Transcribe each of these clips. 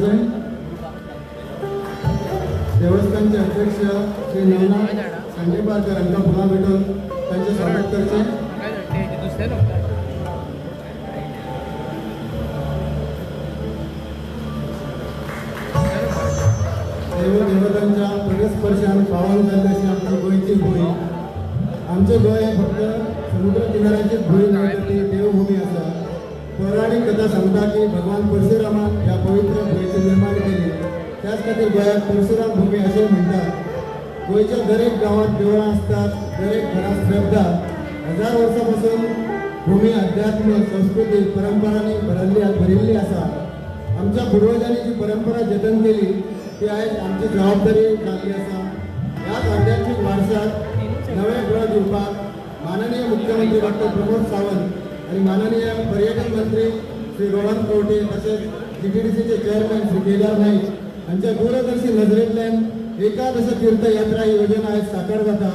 करचें। देवस्थानचे अध्यक्ष श्री नवनाथ खांडेपारकर हांकां फुलां भेटोवन तांचें स्वागत करचें। देव देवतांच्या प्रवेशस्पर्शान पावन जाल्ली अशी आमची गोंयची भूंय। आमचें गोंय फक्त समुद्र किनाऱ्याची भूंय न्हय तर ती देवभूमी आसा। पौराणीक कथा सांगता की भगवान परशुरामान ह्या पवित्र भुंयेचें निर्माण केली, त्याच खातीर गोंयाक परशुराम भूमी अशें म्हणटात। गोंयच्या दरेक गांवांत देवळां आसतात, दरेक घरांत श्रद्धा। हजार वर्सां पासून भूमी अध्यात्म संस्कृती परंपरांनी भरिल्ली आसा। आमच्या पुर्वजांनी जी परंपरा जतन केली ती आयज आमची जबाबदारी जाल्ली आसा। ह्याच आध्यात्मीक वारसाक नवें बळ दिवपाक माननीय मुख्यमंत्री डॉक्टर प्रमोद सावंत आनी माननीय पर्यटन मंत्री श्री रोहन खंवटे तशेंच GTDCचे चेअरमॅन श्री केदार नाईक हांच्या दूरदर्शी नजरेंतल्यान एकादश तीर्थयात्रा ही योजना आयज साकार जाता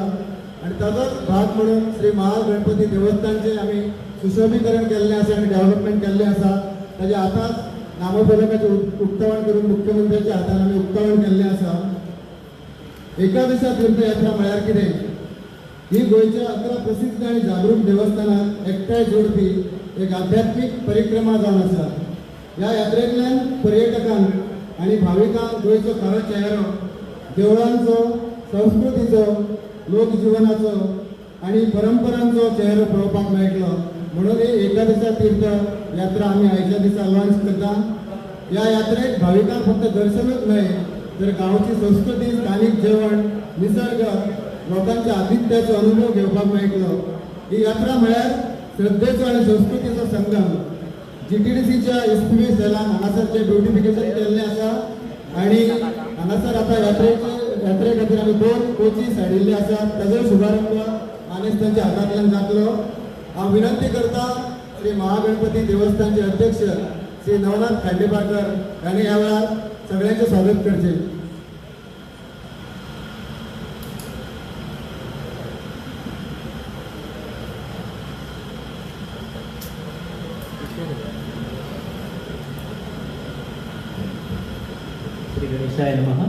आनी ताचोच भाग म्हणून श्री महागणपती देवस्थानचें आमी सुशोभीकरण केल्लें आसा आनी डेव्हलपमेंट केल्लें आसा। ताजें आतांच नामफलकाचें उक्तावण करून मुख्यमंत्र्याच्या हातान आमी उक्तावण केल्लें आसा। एकादश तीर्थयात्रा म्हळ्यार कितें? ही गोंयच्या 11 प्रसिद्ध आनी जागरूक देवस्थानांक एकठांय जोडपी एक आध्यात्मीक परिक्रमा जावन आसा। ह्या यात्रेंतल्यान पर्यटकांक आनी भाविकांक गोंयचो खरो चेहरो, देवळांचो, संस्कृतीचो, लोकजिवनाचो आनी परंपरांचो चेहरो पळोवपाक मेळटलो। म्हणून ही एकादश तीर्थ यात्रा आमी आयच्या दिसा लॉन्च करता। ह्या यात्रेक भाविकांक फक्त दर्शनूच न्हय तर गांवची संस्कृती, स्थानीक जेवण, निसर्ग, लोकांच्या आतिथ्याचो अनुभव घेवपाक मेळटलो। ही यात्रा म्हळ्यार श्रद्धेचो आनी संस्कृतीचो संगम। GTDCच्या इस्पिवी सेलान हांगासर ब्युटिफिकेशन केल्लें आसा आनी हांगासर आतां यात्रे खातीर आमी 2 कोचीस हाडिल्ले आसात, ताजो शुभारंभ मानेस्तांच्या हातांतल्यान जातलो। हांव विनंती करता श्री महागणपती देवस्थानचे अध्यक्ष श्री नवनाथ खांडेपारकर हांणी ह्या वेळार सगळ्यांचें स्वागत करचें। श्री गणेशाय नमः।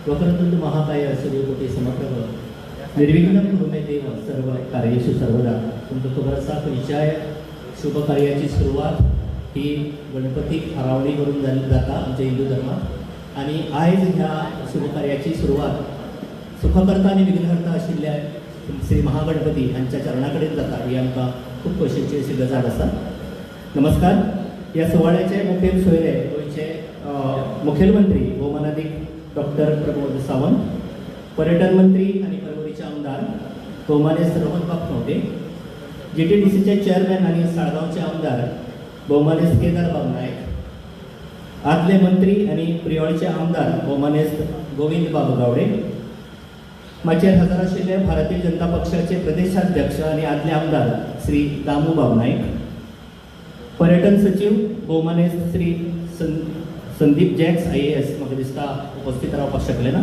वक्रतुंड महाकाय सूर्यकोटी समप्रभ निर्विघ्नं कुरु मे देव सर्व कार्येषु सर्वदा। तुमकां खबर आसा खंयच्याय शुभ कार्याची सुरवात ही गणपतीक फारावणी करून जाता आमच्या हिंदू धर्मात आनी आयज ह्या शुभ कार्याची सुरवात सुखकर्ता आनी विघ्नहर्ता आशिल्ल्या श्री महागणपती हांच्या चरणा कडेन जाता ही आमकां खूब खोशयेची अशी गजाल आसा। नमस्कार। ह्या सुवाळ्याचे मुखेल सोयरे गोंयचे मुखेलमंत्री भोवमानादीक डॉक्टर प्रमोद सावंत, पर्यटन मंत्री आनी पर्वरीचे आमदार भोवमानेस्त रोहनबाब खंवटे, GTDCचे चेअरमॅन आनी साळगांवचे आमदार भोवमानेस्त केदारबाब नायक, आदले मंत्री आनी प्रियोळचे आमदार भोवमानेस्त गोविंदबाब गावडे, माचयेर हजर आशिल्ले भारतीय जनता पक्षाचे प्रदेशाध्यक्ष आनी आदले आमदार श्री दामूबाब नायक, पर्यटन सचीव भोवमानेस्त श्री संदीप जॅक्स IAS म्हाका दिसता उपस्थित रावपाक शकले ना,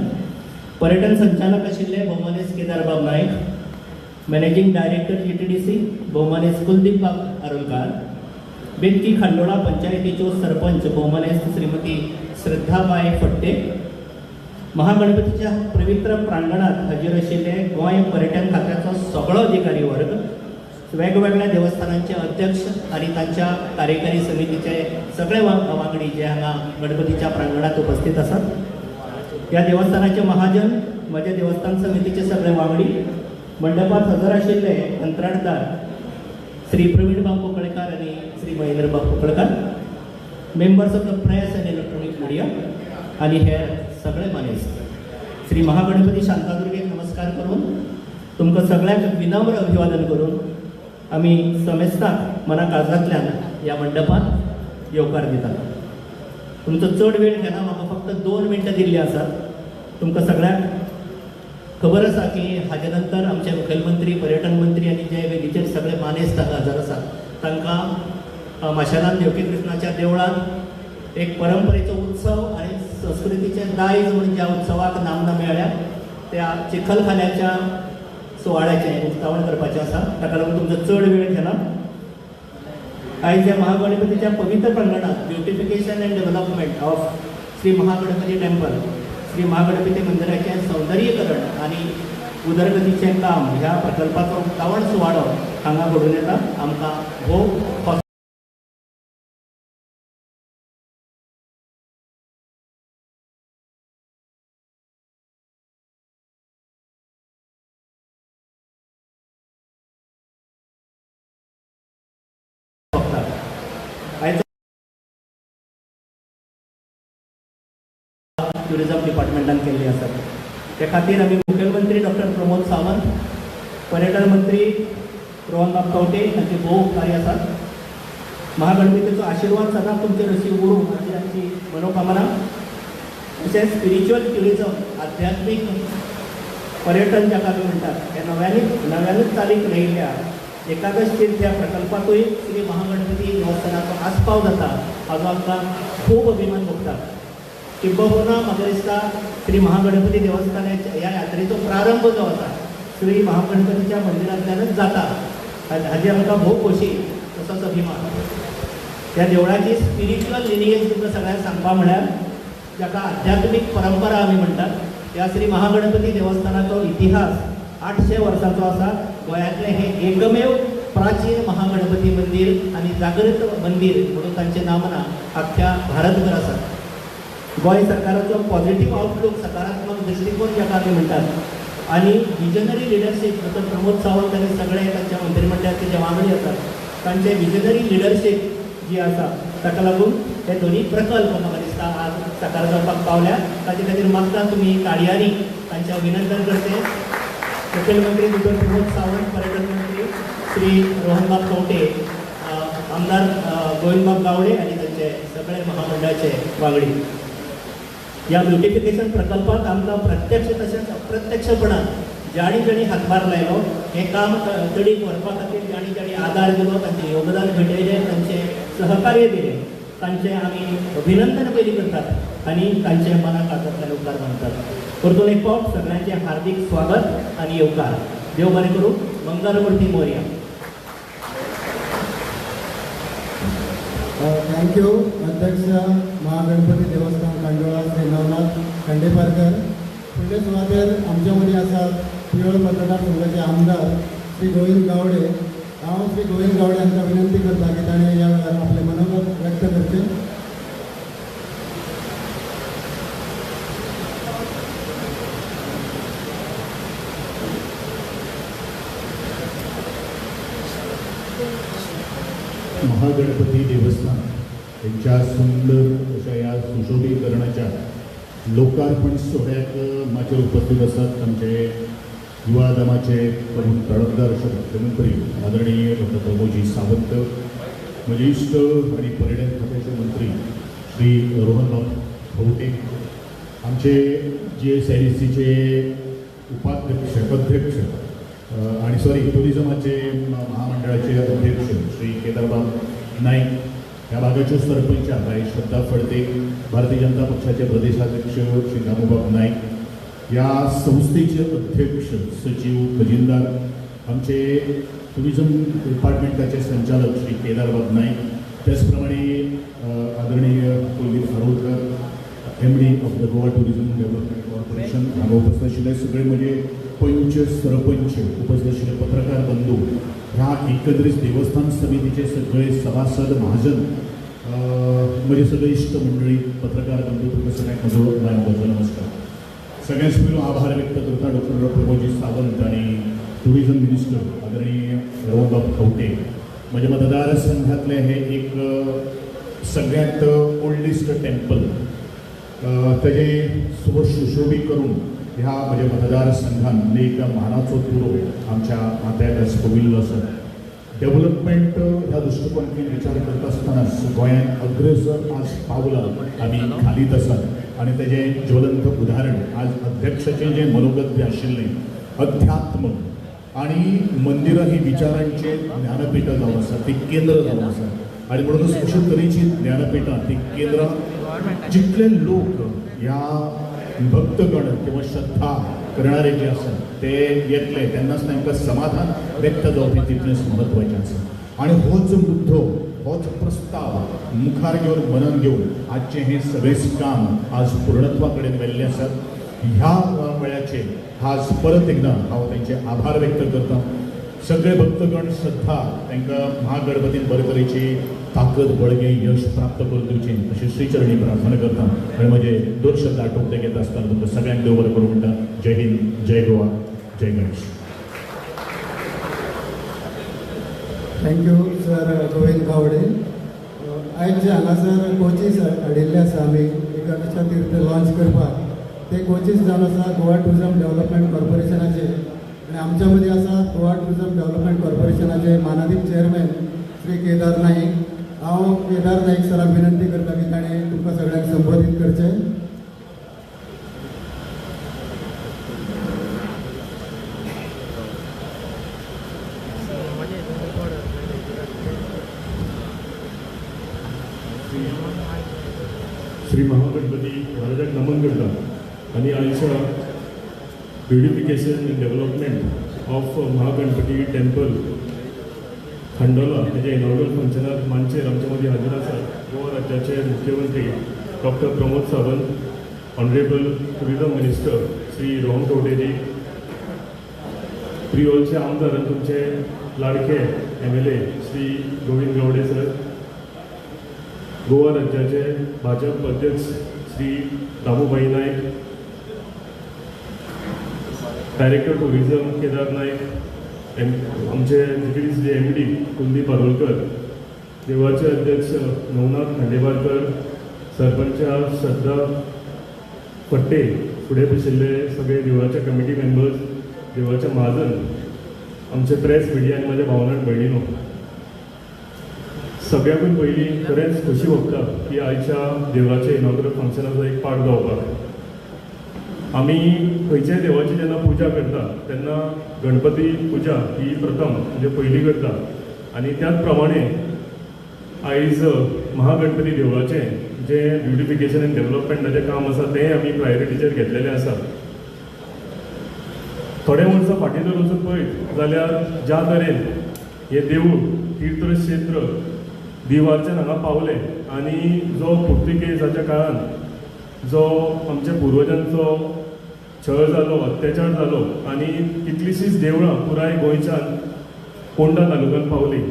पर्यटन संचालक आशिल्ले भोवमानेस्त केदारबाब नायक, मॅनेजींग डायरेक्टर GTDC भोवमानेस्त कुलदीप बाब आरोलकार, बेतकी खांडोळा पंचायतीच्यो सरपंच भोवमानेस्त श्रीमती श्रद्धाबाय फट्टे, महागणपतीच्या पवित्र प्रांगणात हाजीर आशिल्ले गोंय पर्यटन खात्याचो सगळो अधिकारी वर्ग, वेगवेगळ्या देवस्थानांचे अध्यक्ष आनी तांच्या कार्यकारी समितीचे सगळे वांगडी जे हांगा गणपतीच्या प्रांगणात उपस्थित आसात, ह्या देवस्थानाचे महाजन, म्हज्या देवस्थान समितीचे सगळे वांगडी, मंडपात हजर आशिल्ले कंत्राटदार श्री प्रवीणबाब कुंकळेकार आनी Shri Mahendrabab Kunkalekar, members of the press and electronic media आनी हेर सगळे मानेस्त, श्री महागणपती शांतादुर्गेक नमस्कार करून तुमकां सगळ्यांक विनम्र अभिवादन करून आमी समेस्ताक मना काळजांतल्यान ह्या मंडपांत येवकार दितात। तुमचो चड वेळ घेना, म्हाका फक्त 2 मिनटां दिल्लीं आसात। तुमकां सगळ्यांक खबर आसा की हाजे नंतर आमचे मुखेलमंत्री, पर्यटन मंत्री आनी जे वेदीचेर सगळे मानेस्त हांगा हजर आसात तांकां माशेलान देवकी कृष्णाच्या देवळांत एक परंपरेचो उत्सव आनी संस्कृतीचें दायज म्हणून ज्या उत्सवाक नामना मेळ्ळ्या त्या चिखलखान्याच्या सुवाळ्याचें उक्तावण करपाचें आसा। ताका लागून तुमचो चड वेळ घेना। आयज ह्या महागणपतीच्या पवित्र प्रांगणात beautification and development of Shri Mahaganpati temple, Shri Mahaganpati मंदिराचें सौंदर्यीकरण आनी उदरगतीचें काम ह्या प्रकल्पाचो उक्तावण सुवाळो हांगा घडून येता. आमकां भोव ट्युरिजम डिपार्टमेंटान केल्ली आसात. ते खातीर आमी मुखेलमंत्री डॉक्टर प्रमोद सावंत, पर्यटन मंत्री रोहनबाब खंवटे हांचे भोव उपकारी आसात. महागणपतीचो आशिर्वाद सदांच तुमचेर अशी उरूं अशी आमची मनोकामना. तशेंच स्पिरिच्युअल ट्युरिजम, आध्यात्मीक पर्यटन जाका आमी म्हणटात, हे नव्यानूच चालीक लायिल्ल्या एकादश तीर्थ ह्या प्रकल्पांतूय श्री महागणपती देवस्थानाचो आस्पाव जाता हाजो आमकां खूब अभिमान भोगता. किंबहुना म्हाका दिसता श्री महागणपती देवस्थानाच्या ह्या यात्रेचो प्रारंभ जो आसा श्री महागणपतीच्या मंदिरांतल्यानच जाता हाजी आमकां भोव खोशी तसोच अभिमान. ह्या देवळाची स्पिरिच्युअल लिनिएज तुमकां सगळ्यांक सांगपा म्हळ्यार जाका आध्यात्मीक परंपरा आमी म्हणटात, ह्या श्री महागणपती देवस्थानाचो इतिहास 800 वर्सांचो आसा. गोंयांतलें हें एकमेव प्राचीन महागणपती मंदीर आनी जागृत मंदीर म्हणून तांचें नामना आख्ख्या भारतभर आसा. गोंय सरकाराचो पॉझिटिव्ह आउटलूक, सकारात्मक दृश्टिकोन जाका आमी म्हणटात आनी visionary leadership, doctor Pramod Sawant आनी सगळे तांच्या मंत्रीमंडळाचे जे वांगडी आसात तांचे विजनरी लिडरशीप जी आसा ताका लागून हे दोनी प्रकल्प म्हाका दिसता आज साकार जावपाक पावल्या. ताचे खातीर मागता तुमी ताळयांनी तांचें अभिनंदन करचें. मुखेलमंत्री डॉक्टर प्रमोद सावंत, पर्यटन मंत्री श्री रोहनबाब खंवटे, आमदार गोविंदबाब गावडे आनी तांचे सगळे महामंडळाचे वांगडी. ह्या ब्युटिफिकेशन प्रकल्पाक आमकां प्रत्यक्ष तशेंच अप्रत्यक्षपणान जाणी जाणी हातभार लायलो. हें काम तडीक व्हरपा खातीर जाणी जाणी आदार दिलो, तांचें योगदान भेटयलें, तांचें सहकार्य दिलें, तांचें आमी अभिनंदन पयलीं करतात आनी तांचे मनाक काळजांतल्यान उपकार मानतात. परतून एक फावट सगळ्यांचें हार्दीक स्वागत आनी येवकार. देव बरें करूं. मंगलमूर्ती मोरया. Thank you अध्यक्ष महागणपती देवस्थान खांडोळा श्री नवनाथ खांडेपारकर. फुडले सुवातेर आमच्या मदीं आसात प्रियोळ मतदारसंघाचे आमदार श्री गोविंद गावडे. हांव श्री गोविंद गावडे हांकां विनंती करता की ताणें ह्या वेळार आपलें मनोगत व्यक्त करचें. महागणपती देवस्थान यांच्या सुंदर अशा ह्या सुशोभीकरणाच्या लोकार्पण सोहळ्याक माचयेर उपस्थित आसात आमचे युवा दमाचे प्रमुख तळपदार अशे मुख्यमंत्री आदरणीय डॉक्टर प्रमोदजी सावंत, म्हजे इश्ट आनी पर्यटन खात्याचे मंत्री श्री रोहनबाब खंवटे, आमचे GSIDCचे उपाध्यक्ष अध्यक्ष आणि सॉरी टुरिजमाचे महामंडळाचे अध्यक्ष श्री केदारबाब नाईक, ह्या भागाच्यो सरपंच बाई श्रद्धा फडते, भारतीय जनता पक्षाचे प्रदेशाध्यक्ष श्री दामूबाब नाईक, ह्या संस्थेचे अध्यक्ष सचिव खजिनदार, आमचे टुरिजम डिपार्टमेंटाचे संचालक श्री केदारबाब नाईक, त्याचप्रमाणे आदरणीय Kuldeep Arolkar, MD of the Goa tourism development corporation हांगा उपस्थित आशिल्ले सगळे म्हजे पंच सरपंच उपस्थित आशिल्ले पत्रकार बंधू, ह्या एकत्रित देवस्थान समितीचे सगळे सभासद महाजन, म्हजे सगळे इश्ट मंडळी, पत्रकार बंधू, तुमकां सगळ्यांक म्हजो मायबाचो नमस्कार. सगळ्यांत पयलू आभार व्यक्त करता डॉक्टर प्रमोदजी सावंत आनी टुरिजम मिनिस्टर आदरणीय रोहनबाब खंवटे. म्हज्या मतदारसंघातलें हें एक सगळ्यांत ओल्डेस्ट टेम्पल, तेजें सुशोभी करून ह्या म्हज्या मतदारसंघान एक मानाचो तुरो आमच्या माथ्याक आस पविल्लो आसा. डेव्हलपमेंट ह्या दृश्टिकोनांतल्यान विचार करता आसतनाच गोंयांत अग्रेसर आज पावला आमी घालीत आसात आनी तेजें ज्वलंत उदाहरण आज अध्यक्षाचें जें मनोगत जें आशिल्लें अध्यात्म आनी मंदिरां ही विचारांचें ज्ञानपीठां जावन आसा, ती केंद्र जावन आसा आनी म्हणूनच अशे तरेची ज्ञानपीठां ती केंद्रां जितले लोक ह्या भक्तगण किंवा श्रद्धा करणारे जे आसात ते येतले तेन्नाच तांकां समाधान व्यक्त जावपी तितलेंच म्हत्वाचें आसा. आनी होच मुद्दो होच प्रस्ताव मुखार घेवन मनन घेवन आजचें हें सगळेंच काम आज पूर्णत्वा कडेन व्हेल्लें आसा. ह्या वेळाचेर आज परत एकदां हांव तांचे आभार व्यक्त करता. सगळे भक्तगण श्रद्धा तांकां महागणपतीन बरे तरेची ताकद बळगें यश प्राप्त करून दिवचें अशी श्रीचरणी प्रार्थना करता आनी म्हजे दोन शब्द आटोपते घेता आसतना तुमकां सगळ्यांक देव बरें करूं म्हणटा. जय हिंद, जय गोवा, जय Ganesh. Thank you sir Govind Gawade. आयज जे हांगासर कोचीस हाडिल्ले आसा आमी एकादशा तीर्थ लॉन्च करपाक, ते कोचीस जावन आसा गोवा टुरिजम डेव्हलपमेंट कॉर्पोरेशनाचे आनी आमच्या मदीं आसा गोवा टुरिजम डेव्हलपमेंट कॉर्पोरेशनाचे मानादीक चेअरमॅन श्री केदार नाईक. हांव केदार नाईक सराक विनंती करता की ताणें तुमकां सगळ्यांक संबोधीत करचें. श्री महागणपती महाराजाक नमन करता आनी आयच्या beautification and development of Mahaganpati temple Khandola हेजे इनॉग्रल फंक्शनाक मानचेर आमच्या मदीं हाजीर आसात गोवा राज्याचे मुख्यमंत्री doctor Pramod Sawant, honourable tourism minister Shri Rohan खंवटेजी, प्रियोलचे आमदार आनी तुमचे लाडके MLA Shri Govind Gawade sir, Goa राज्याचे भाजप अध्यक्ष श्री दामूभाई नायक, डायरेक्टर टुरिझम केदार नायक, आमचे GTDC MD Kuldeep Parulkar, देवळाचे अध्यक्ष नवनाथ खांडेपारकर, सरपंच श्रद्धा फट्टे, फुडें बशिल्ले सगळे देवळाचे कमिटी मेंबर्स, देवळाचे म्हाजन, आमचे प्रेस मिडिया आनी म्हाज्या भावना भयणीनो, सगळ्याकून पयलीं खरेंच खोशी भोगता की आयच्या देवळाच्या इनॉग्रल फंक्शनाचो एक पार्ट जावपाक. आमी खंयच्याय देवाची जेन्ना पुजा करता तेन्ना गणपती पुजा ही प्रथम म्हणजे पयली करता आनी त्याच प्रमाणे आयज महागणपती देवळाचें जें ब्युटिफिकेशन आनी डेव्हलपमेंटाचें काम आसा तें आमी प्रायोरिटीचेर घेतलेलें आसा. थोडे वर्सां फाटीं जर वचून पळयत जाल्यार ज्या तरेन हें देवूळ तीर्थक्षेत्र दिवारच्यान हांगा पावलें आनी जो पुर्तुगेजाच्या काळान जो आमच्या पुर्वजांचो छळ जालो, अत्याचार जालो आनी कितलींशींच देवळां पुराय गोंयच्यान पोंडा तालुक्यान पावलीं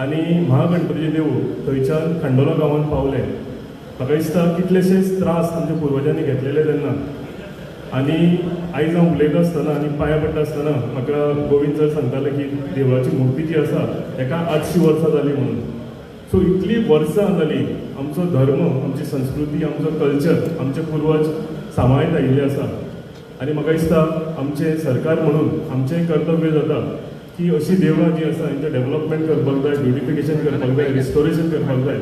आनी महागणपतीचें देवूळ थंयच्यान खांडोला गांवांत पावलें. म्हाका दिसता कितलेशेच त्रास आमच्या पुर्वजांनी घेतलेले तेन्ना. आनी आयज हांव उलयता आसतना आनी पांयां पडटा आसतना म्हाका गोविंद सर सांगताले की देवळाची मुर्ती जी आसा तेका 800 वर्सां जालीं म्हणून. सो इतली वर्सां जालीं आमचो धर्म, आमची संस्कृती, आमचो कल्चर आमचे पुर्वज सांबाळीत आयिल्ले आसा आनी म्हाका दिसता आमचें सरकार म्हणून आमचें कर्तव्य जाता की अशीं देवळां जीं आसा हेंचें डेव्हलपमेंट करपाक जाय, ब्युटिफिकेशन करपाक जाय, रिस्टोरेशन करपाक जाय.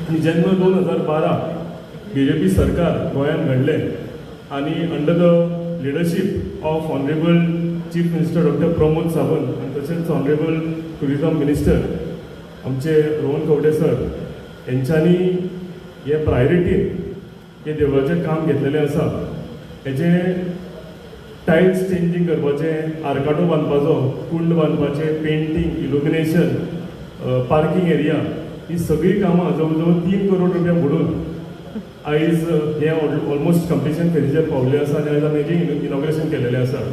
आनी जेन्ना 2012 BJP सरकार गोंयांत घडलें आनी under the leadership of honourable chief minister doctor Pramod Sawant आनी तशेंच ऑनरेबल टुरिजम मिनिस्टर आमचे रोहन खंवटे सर हेंच्यांनी हे प्रायोरिटीन हे देवळाचें काम घेतलेलें आसा. हेजें टायल्स चेंजींग करपाचें, आर्काटो बांदपाचो, कुंड बांदपाचें, पेंटींग, इलुमिनेशन, पार्कींग एरिया ही सगळीं कामां जवळ जवळ 3 करोड रुपया बुडून आयज हें ऑलमोस्ट कंप्लिशन फेजीचेर पावल्लें आसा आनी आयज आमी हेजें इनॉग्रेशन केलेलें आसा.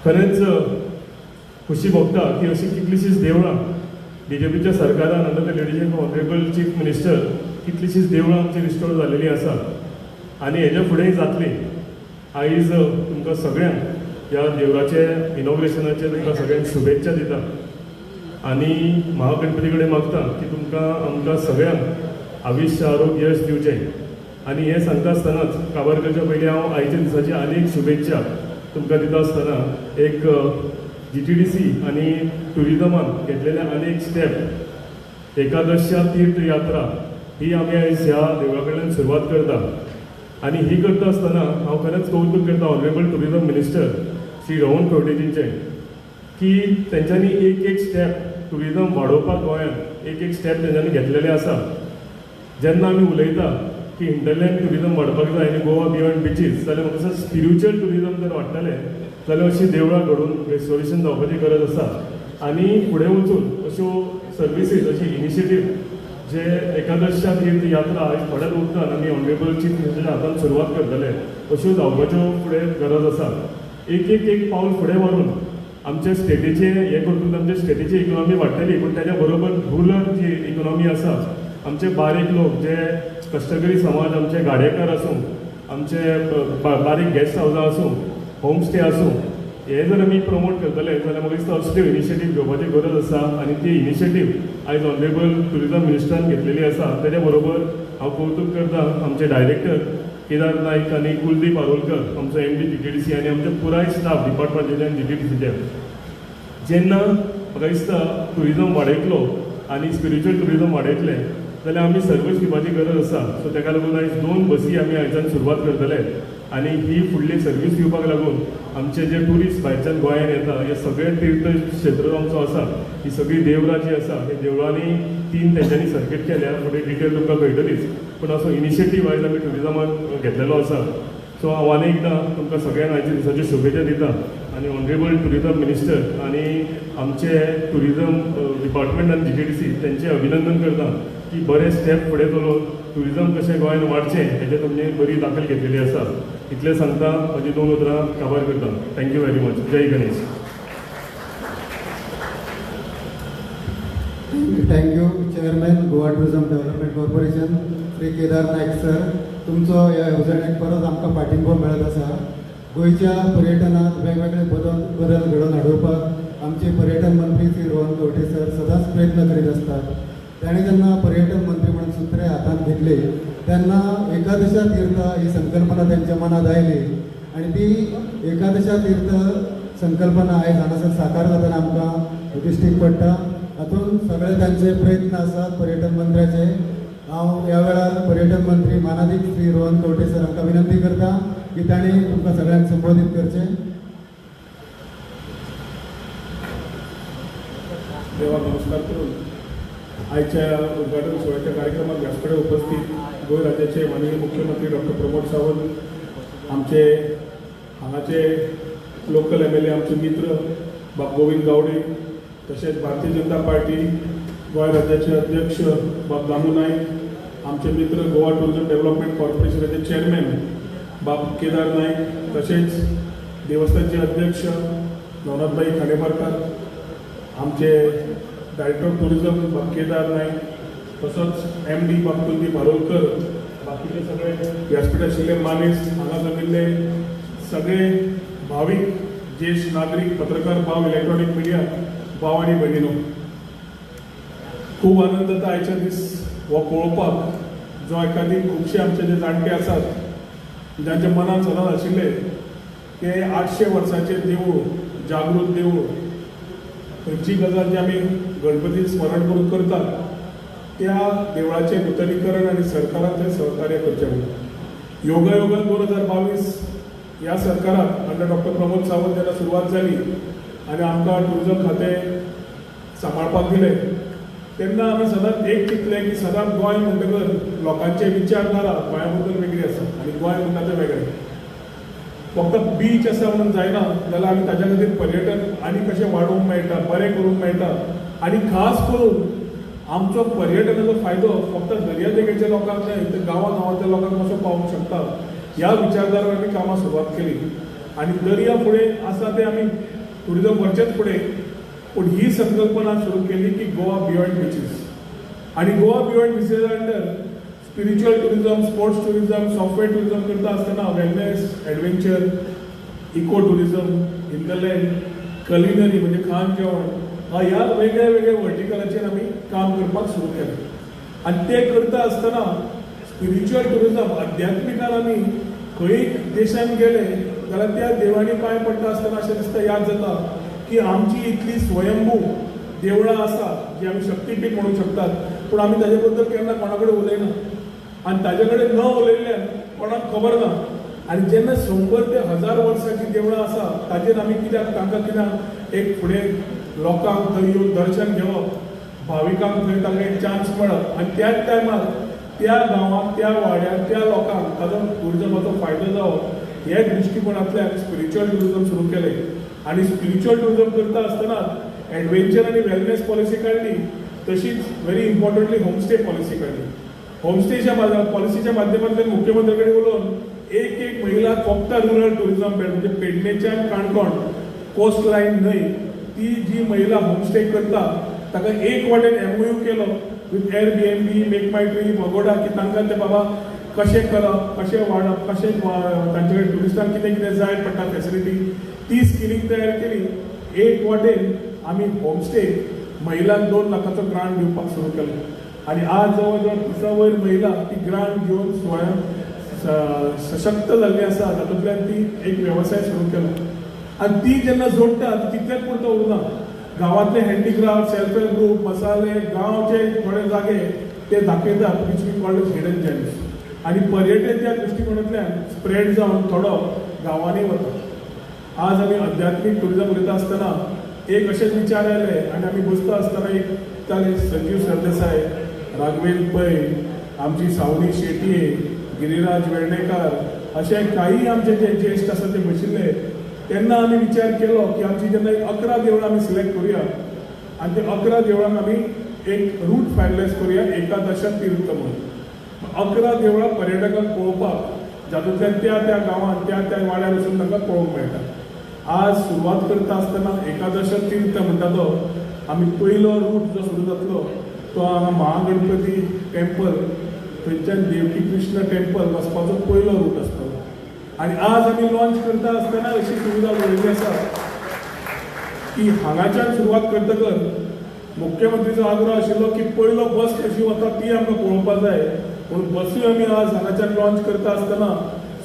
खरेंच खोशी भोगता की अशीं कितलींशींच देवळां BJPच्या सरकारान under the leadership of honourable chief minister कितलींशींच देवळां आमची रिस्टोर जालेलीं आसा आनी हेज्या फुडेंय जातलीं. आयज तुमकां सगळ्यांक ह्या देवळाचे इनॉग्रेशनाचेर तुमकां सगळ्यांक शुभेच्छा दिता आनी महागणपती कडेन मागता की तुमकां आमकां सगळ्यांक आयुश्य, आरोग्य, यश दिवचें. आनी हें सांगता आसतनाच काबार करच्या पयलीं हांव आयच्या दिसाची आनी एक शुभेच्छा तुमकां दिता आसतना एक GTDC आनी टुरिजमान घेतलेले आनी एक स्टेप एकादशा तीर्थयात्रा ही आमी आयज ह्या देवळा कडल्यान सुरवात करता आनी ही करता आसतना हांव खरेंच कौतूक करता honourable tourism minister Shri Rohan खंवटेजींचें की तेंच्यांनी एक एक स्टेप टुरिजम वाडोवपाक गोंयांत एक एक स्टेप तेंच्यांनी घेतलेले आसा. जेन्ना आमी उलयता की हिंटरलँड टुरिजम वाडपाक जाय आनी गोवा बियॉन्ड बिचीस जाल्यार म्हाका स्पिरिच्युअल टुरिजम जर वाडटलें जाल्यार अशीं देवळां घडून रेस्टोरेशन जावपाची गरज आसा आनी फुडें वचून अश्यो सर्विसीज अशी इनिशिएटीव जे एकादशा तीर्थ यात्रा आयज थोड्याच वखदान आमी ऑनरेबल चीफ मिनिस्टराच्या हातान सुरवात करतले, अश्यो जावपाच्यो फुडें गरज आसा. एक एक एक पावल फुडें व्हरून आमच्या स्टेटीचें हें करून आमच्या स्टेटीची इकॉनॉमी वाडटली, पूण ताच्या बरोबर रुरल जी इकॉनॉमी आसा, आमचे बारीक लोक जे कश्टकरी समाज, आमचे गाडेकार आसूं, आमचे बारीक गेस्ट हावजां आसूं, होम स्टे आसूं, हे जर आमी प्रमोट करतले जाल्यार म्हाका दिसता असल्यो इनिशिएटीव घेवपाची गरज आसा आनी ती इनिशिएटीव आयज ऑनरेबल ट्युरिजम मिनिस्टरान घेतलेली आसा. तेच्या बरोबर हांव कौतूक करता आमचे डायरेक्टर केदार नायक आनी कुलदीप आरोलकर, आमचो MD GTDC आनी आमचे पुराय स्टाफ डिपार्टमेंटाचे आनी GTDCचे. जेन्ना म्हाका दिसता ट्युरिजम वाडयतलो आनी स्पिरिच्युअल ट्युरिजम वाडयतले जाल्यार आमी सर्वीस दिवपाची गरज आसा. सो ताका लागून आयज 2 बसी आमी आयच्यान सुरवात करतले आनी ही फुडली सर्वीस दिवपाक लागून आमचे जे ट्युरिस्ट भायरच्यान गोंयान येता, हे सगळे तीर्थक्षेत्र आमचो आसा, ही सगळी देवळां जी आसा, हे देवळांनी 3 तेंच्यांनी सर्कीट केल्या, फुडें डिटेल तुमकां कळटलीच. पूण असो इनिशिएटीव आयज आमी ट्युरिजमान घेतलेलो आसा. सो हांव आनी एकदां तुमकां सगळ्यांक आयच्या दिसाच्यो शुभेच्छा दिता आनी ऑनरेबल ट्युरिजम मिनिस्टर आनी आमचे ट्युरिजम डिपार्टमेंट आनी GTDC तेंचें अभिनंदन करता की बरे स्टेप फुडें चलोवन ट्युरिजम कशें गोंयान वाडचें हेजें तुमणी बरी दाखल घेतलेली आसा. इतलें सांगता, म्हजी 2 उतरां काबार करता. Thank you very much. Jai Ganesh. Thank you chairman Goa tourism development corporation Shri Kedar Naik sir. तुमचो ह्या येवजणेक परत आमकां पाठिंबो मेळत आसा. गोंयच्या पर्यटनांत वेगवेगळे बदल घडोवन हाडोवपाक आमचे पर्यटन मंत्री श्री रोहन खंवटे सर सदांच प्रयत्न करीत आसतात. ताणें जेन्ना पर्यटन मंत्री म्हणून सुत्रे हातांत घेतले तेन्ना एकादशा तीर्थ ही संकल्पना तेंच्या मनांत आयली आनी ती एकादशा तीर्थ संकल्पना आयज हांगासर साकार जातना आमकां दिश्टीक पडटा. हातूंत सगळे तांचे प्रयत्न आसात पर्यटन मंत्र्याचे. हांव ह्या वेळार पर्यटन मंत्री मानादीक श्री रोहन खंवटे सर हांकां विनंती करता की तांणी तुमकां सगळ्यांक संबोधीत करचें. देवाक नमस्कार करून आयच्या उद्घाटन सुवाळ्याच्या कार्यक्रमात व्यासपीठार उपस्थित गोंय राज्याचे माननीय मुख्यमंत्री डॉक्टर प्रमोद सावंत, आमचे हांगाचे लोकल MLA आमचे मित्र बाब गोविंद गावडे, तशेंच भारतीय जनता पार्टी गोंय राज्याचे अध्यक्ष बाब दामू नायक, आमचे मित्र गोवा टुरिझम डेव्हलपमेंट कॉर्पोरेशनाचे चेअरमॅन बाब केदार नायक, तशेंच देवस्थानचे अध्यक्ष नवनाथभाई खांडेपारकार, आमचे डायरेक्टर ऑफ टुरिझम बाब केदार नायक, तसोच MD बाब कुलदीप आरोलकर, बाकीचे सगळे व्यासपीठ आशिल्ले मानेस्त, हांगा जमिल्ले सगळे भावीक, ज्येश्ठ नागरीक, पत्रकार भाव, इलेक्ट्रॉनीक मिडिया भाव आनी भयणीनो, खूब आनंद जाता आयच्या दीस हो पळोवपाक, जो एखादी खुबशे आमचे जे जाणटे आसात जांच्या मनान सदांच आशिल्ले ते 800 वर्सांचे देवूळ, जागृत देवूळ, खंयची गजाल जी आमी गणपती स्मरण करून करतात त्या देवळाचें नुतनीकरण आनी सरकारान थंय सहकार्य करचें म्हणून योगायोगान 2022 ह्या सरकाराक अंडर डॉक्टर प्रमोद सावंत जेन्ना सुरवात जाली आनी आमकां टुरिजम खातें सांबाळपाक दिलें तेन्ना आमी सदांच एक चिंतलें की सदांच गोंय म्हणटकर लोकांचे विचारधारा गोंया बद्दल वेगळी आसा आनी गोंय म्हणटा तें वेगळें. फक्त बीच आसा म्हणून जायना जाल्यार आमी ताच्या खातीर पर्यटन आनी कशें वाडोवंक मेळटा, बरें करूंक मेळटा आनी खास करून आमचो पर्यटनाचो फायदो फक्त दर्यादेगेच्या लोकांक न्हय तर गांवा गांवांतल्या लोकांक कसो पावोवंक शकता ह्या विचारधारेन आमी कामां सुरवात केली आनी दर्या फुडें आसा तें आमी टुरिजम वरचेच फुडें पूण ही संकल्पना सुरू केली की गोवा बियॉन्ड बिचीस आनी Goa beyond beaches under spiritual tourism, sports tourism, software tourism करता आसतना wellness, adventure, eco tourism, hinterland, culinary म्हणजे खाण जेवण ह्या वेगळ्या वेगळ्या वर्टिकलाचेर आमी काम करपाक सुरू केलें आनी तें करता आसतना स्पिरिच्युअल टुरिजम आध्यात्मिकान आमी खंय देशान गेले जाल्यार त्या देवांनी पांय पडटा आसतना अशें दिसता, याद जाता की आमची इतली स्वयंभू देवळां आसा जी आमी शक्तीपीठ म्हणूंक शकतात, पूण आमी ताजे बद्दल केन्ना कोणा कडेन उलयना आनी ताजे कडेन न उलयल्ल्यान कोणाक खबर ना. आनी जेन्ना 100 ते 1000 वर्सांची देवळां आसा ताजेर आमी कित्याक तांकां कित्याक एक फुडें लोकांक थंय येवन दर्शन घेवप, भाविकांक थंय तांकां एक चान्स मेळप आनी त्याच टायमार त्या गांवांत, त्या वाड्यार, त्या लोकांक ताजो टुरिजमाचो फायदो जावप ह्या दृश्टिकोणांतल्यान स्पिरिच्युअल टुरिजम सुरू केलें. आनी स्पिरिच्युअल टुरिजम करता आसतना एडवेंचर आनी वेलनेस पॉलिसी काडली तशीच व्हेरी इम्पॉर्टंटली होमस्टे पॉलिसी काडली. होमस्टेच्या पॉलिसीच्या माध्यमांतल्यान मुख्यमंत्री कडेन उलोवन एक एक महिला फक्त रुरल टुरिझम बेल्ट म्हणजे पेडणेच्यान काणकोण कोस्ट लायन न्हय ती जी महिला होमस्टे करता ताका एक वाटेन एमओयू केलो with Airbnb, Make My Trip, Agoda की तांकां ते बाबा कशें करप, कशें वाडप, कशें तांचे कडेन ट्युरिस्टांक कितें कितें जाय पडटा फेसिलिटी, ती स्किलींग तयार केली. एक वाटेन आमी होमस्टे महिलांक 2 लाखाचो ग्रांट दिवपाक सुरू केलो आनी आज जवळ जवळ 30 वयर महिला ती ग्रांट घेवन स्वयं सशक्त जाल्ली आसा. तातूंतल्यान ती एक वेवसाय सुरू केलो आनी ती जेन्ना जोडटा तितलेच पुरतो उरना. गांवांतले हँडीक्राफ्ट, सेल्फ हेल्प ग्रूप, मसाले, गांवचे थोडे जागे ते दाखयतात which we called as hidden gems. आनी पर्यटन त्या दृश्टिकोणांतल्यान स्प्रेड जावन थोडो गांवांनी वता. आज आमी अध्यात्मीक टुरिजम उलयता आसतना एक अशेंच विचार आयले आनी आमी बसता आसतना एक ताले संजीव सरदेसाय, राघवेंद्र पै, आमची सावनी शेटये, गिरिराज वेर्णेकार अशे काही आमचे जे ज्येश्ठ आसा ते बशिल्ले. तेन्ना आमी विचार केलो की आमची जेन्ना एक 11 देवळां आमी सिलेक्ट करुया आनी ते 11 देवळांक आमी एक रूट फायनलायज करुया एकादश तीर्थ म्हणून. 11 देवळां पर्यटकांक पळोवपाक जातूंतल्यान त्या त्या गांवांत त्या त्या वाड्यार वचून तांकां पळोवंक मेळटा. आज सुरवात करता आसतना एकादश तीर्थ म्हणटा तो आमी पयलो रूट जो सुरू जातलो तो हांगा महागणपती टेम्पल थंयच्यान देवकी कृष्ण टेम्पल वचपाचो पयलो रूट आसतलो. आनी आज आमी लॉन्च करता आसतना अशी सुविधा दवरिल्ली आसा की हांगाच्यान सुरवात करतकच मुख्यमंत्रीचो आग्रह आशिल्लो की पयलो बस कशी वता ती आमकां पळोवपाक जाय. पूण बसूय आमी आज हांगाच्यान लॉन्च करता आसतना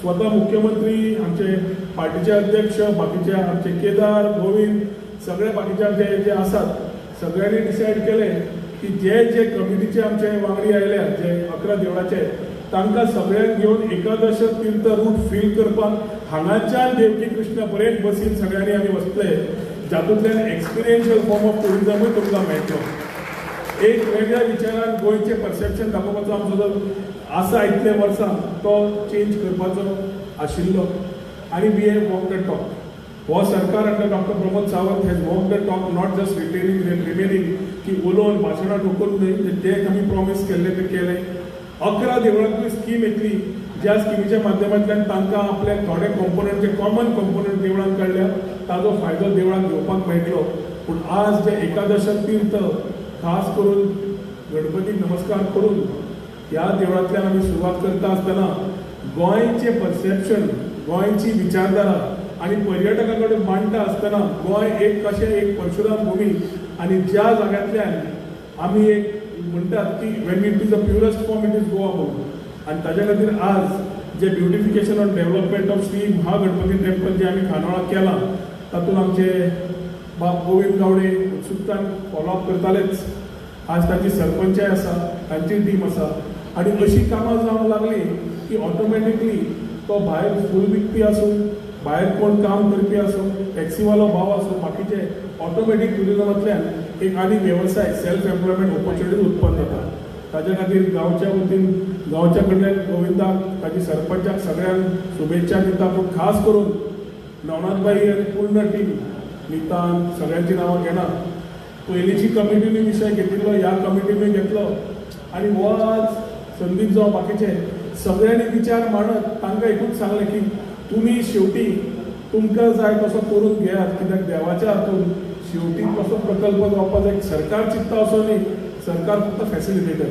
स्वता मुख्यमंत्री, आमचे पार्टीचे अध्यक्ष, बाकीचे आमचे केदार, गोविंद, सगळे बाकीचे आमचे जे आसात सगळ्यांनी डिसायड केलें की जे जे कमिटीचे आमचे वांगडी आयल्या जे 11 देवळाचे तांकां सगळ्यांक घेवन एकादश तीर्थ रूट फील करपाक हांगाच्यान देवकी कृष्ण पर्यंत बसीन सगळ्यांनी आमी वचतले, जातूंतल्यान एक्सपिरियन्शियल फॉर्म ऑफ टुरिजमूय तुमकां मेळटलो. एक वेगळ्या विचारान गोंयचें परसेप्शन दाखोवपाचो आमचो जो आसा इतले वर्सां तो चेंज करपाचो आशिल्लो. आनी we have walk the talk. हो सरकार under doctor Pramod Sawant has walk the talk, not just retaining remaining की उलोवन भाशणां ठोकून न्हय, ते आमी प्रॉमीस केल्ले ते केले. 11 देवळांतली स्कीम येतली ज्या स्किमीच्या माध्यमांतल्यान तांकां आपले थोडे कॉम्पोनंट जे कॉमन कॉम्पोनंट देवळांत काडल्या ताजो फायदो देवळांक घेवपाक मेळटलो. पूण आज जे एकादश तीर्थ खास करून गणपतीक नमस्कार करून ह्या देवळांतल्यान आमी सुरवात करता आसतना गोंयचें परसेप्शन, गोंयची विचारधारा आनी पर्यटकां कडेन मांडटा आसतना गोंय एक कशें एक परशुराम भूमी आनी ज्या जाग्यांतल्यान आमी एक म्हणटात की when it is a purest form it is Goa म्हणून. आनी ताज्या खातीर आज जे beautification on development of Shri Mahaganpati temple जे आमी खांडोळा केलां तातूंत आमचे बाब गोविंद गावडे उत्सुकतान फॉलोअप करतालेच. आज तांची सरपंचाय आसा, तांची टीम आसा आनी अशी कामां जावंक लागली की ऑटोमॅटिकली तो भायर फूल विकपी आसूं, भायर कोण काम करपी आसूं, टॅक्सीवालो भाव आसूं, बाकीचे ऑटोमॅटीक ट्युरिजमांतल्यान एक आनी वेवसाय सेल्फ एम्प्लॉयमेंट ऑपॉर्च्युनिटीज उत्पन्न जाता. ताज्या खातीर गांवच्या वतीन गांवच्या कडल्यान गोविंदाक, ताजी सरपंचाक सगळ्यांक शुभेच्छा दिता. पूण खास करून नवनाथबाई आनी पूर्ण टीम नितान सगळ्यांची नांवां घेना. पयलींची कमिटीनूय विशय घेतिल्लो, ह्या कमिटीनूय घेतलो आनी हो आज संदीप जावं बाकीचे सगळ्यांनी विचार मांडत तांकां एकूच सांगलें की तुमी शेवटी तुमकां जाय तसो करून घेयात, कित्याक देवाच्या हातून शेवटी कसो प्रकल्प जावपाक जाय सरकार चिंत्ता असो न्ही, सरकार फक्त फॅसिलिटेटर.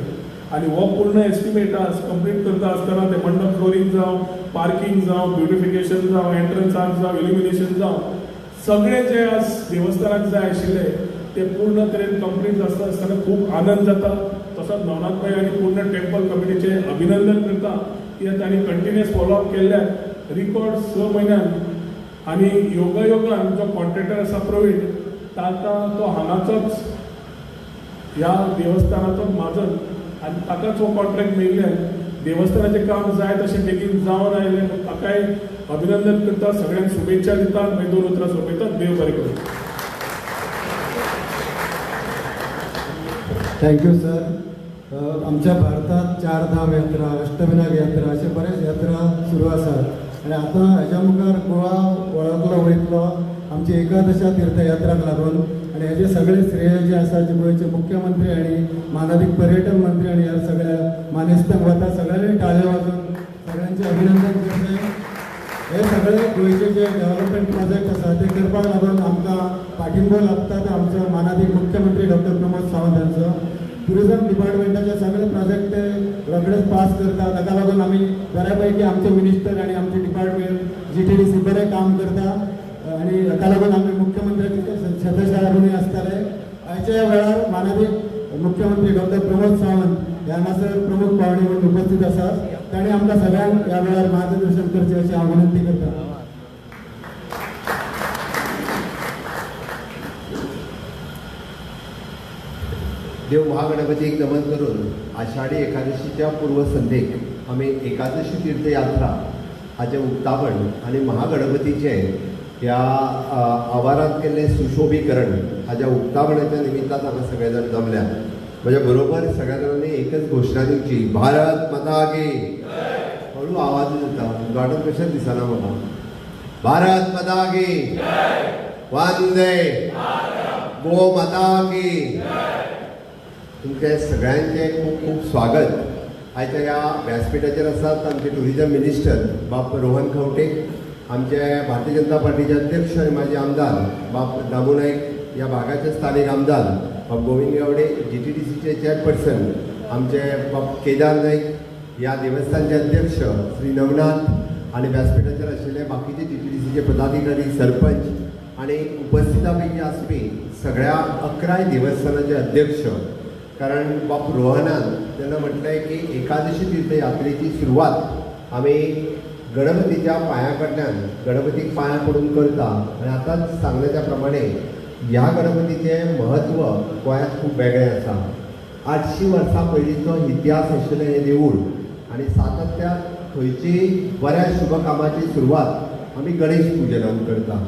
आनी हो पूर्ण एस्टिमेट आज कंप्लीट करता आसतना ते मंडप फ्लोरींग जावं, पार्किंग जावं, ब्युटिफिकेशन जावं, एंट्रन्स आर्च जावं, इल्युमिनेशन जावं, सगळे जे आज देवस्थानाक जाय आशिल्ले ते पूर्ण तरेन कंप्लीट जाता आसतना खूब आनंद जाता. तसोच नवनाथ पै आनी पूर्ण टेम्पल कमिटीचें अभिनंदन करता कित्याक तांणी कंटिन्युअस फॉलोअप केल्ल्यान रिकॉर्ड 6 म्हयन्यान आनी योगायोगान जो कॉन्ट्रॅक्टर आसा प्रवीण ताका तो हांगाचोच ह्या देवस्थानाचो म्हाजन आनी ताकाच हो कॉन्ट्रॅक्ट मेळिल्ल्यान देवस्थानाचें काम जाय तशें बेगीन जावन आयलें म्हूण ताकाय अभिनंदन करता, सगळ्यांक शुभेच्छा दिता. मागीर 2 उतरां सोंपयता. देव बरें करूं. Thank you sir. आमच्या भारतात 4 धाम यात्रा, अष्टविनायक यात्रा अशे बरेच यात्रा सुरू आसात आनी आतां हेज्या मुखार गोवा वळखलो वयतलो आमची एकादशा तीर्थयात्राक लागून आनी हेजे सगळे श्रेय जे आसा जे गोंयचे मुख्यमंत्री आनी मानादीक पर्यटन मंत्री आनी ह्या सगळ्या मानेस्तांक वता. सगळ्यांनी टाळयो वाजोवन सगळ्यांचें अभिनंदन करचें. हे सगळे गोंयचे जे डेव्हलपमेंट प्रोजेक्ट आसा ते करपाक लागून आमकां पाठिंबो लागता तो आमचो मानादीक मुख्यमंत्री डॉक्टर प्रमोद सावंत हांचो. ट्युरिजम डिपार्टमेंटाचे सगळे प्रोजेक्ट ते रोखडेच पास करता. ताका लागून आमी बऱ्या पैकी आमचे मिनिस्टर आनी आमचे डिपार्टमेंट GTDC बरें काम करता आनी ताका लागून आमी मुख्यमंत्र्याचे शतशः ऋणी आसतले. आयच्या वेळार मानादीक मुख्यमंत्री डॉक्टर प्रमोद सावंत हे हांगासर प्रमुख पावणे म्हणून उपस्थित आसात. तांणी आमकां सगळ्यांक ह्या वेळार मार्गदर्शन करचें अशें हांव विनंती करता. देव महागणपतीक नमन करून आषाढी एकादशीच्या पूर्वसंध्येक आमी एकादशी तीर्थयात्रा हाचें उक्तावण आनी महागणपतीचें ह्या आवारांत केल्लें सुशोभीकरण हाज्या उक्तावणाच्या निमित्तान हांगा सगळे जाण जमल्यात. म्हज्या बरोबर सगळ्या जाणांनी एकच घोशणा दिवची, भारत माता की. हळू आवाज जाता, उद्घाटन कशेंच दिसना म्हाका. भारत माता की, वंदे गो माता की. तुमचें सगळ्यांचें खूब खूब स्वागत. आयच्या ह्या व्यासपीठाचेर आसात आमचे टुरिजम मिनिस्टर बाब रोहन खंवटे, आमचे भारतीय जनता पार्टीचे अध्यक्ष आनी माजी आमदार बाब दामू नायक, ह्या भागाचे स्थानीक आमदार बाब गोविंद गावडे, GTDCचे चेअरपर्सन आमचे बाब केदार नायक, ह्या देवस्थानचे अध्यक्ष श्री नवनाथ आनी व्यासपीठाचेर आशिल्ले बाकीचे GTDCचे पदाधिकारी, सरपंच आनी उपस्थितां पैकी आसपी सगळ्या 11 देवस्थानाचे अध्यक्ष. कारण बाप रोहनान तेन्ना म्हटलें की एकादशी तीर्थयात्रेची सुरवात आमी गणपतीच्या पांया कडल्यान, गणपतीक पांयां पडून करता. आनी आतांच सांगलें त्या प्रमाणे ह्या गणपतीचें म्हत्व गोंयांत खूब वेगळें आसा. 800 वर्सां पयलींचो इतिहास आशिल्लें हें देवूळ आनी सातत्यान खंयची बऱ्या शुभ कामाची सुरवात आमी गणेश पुजनान करता.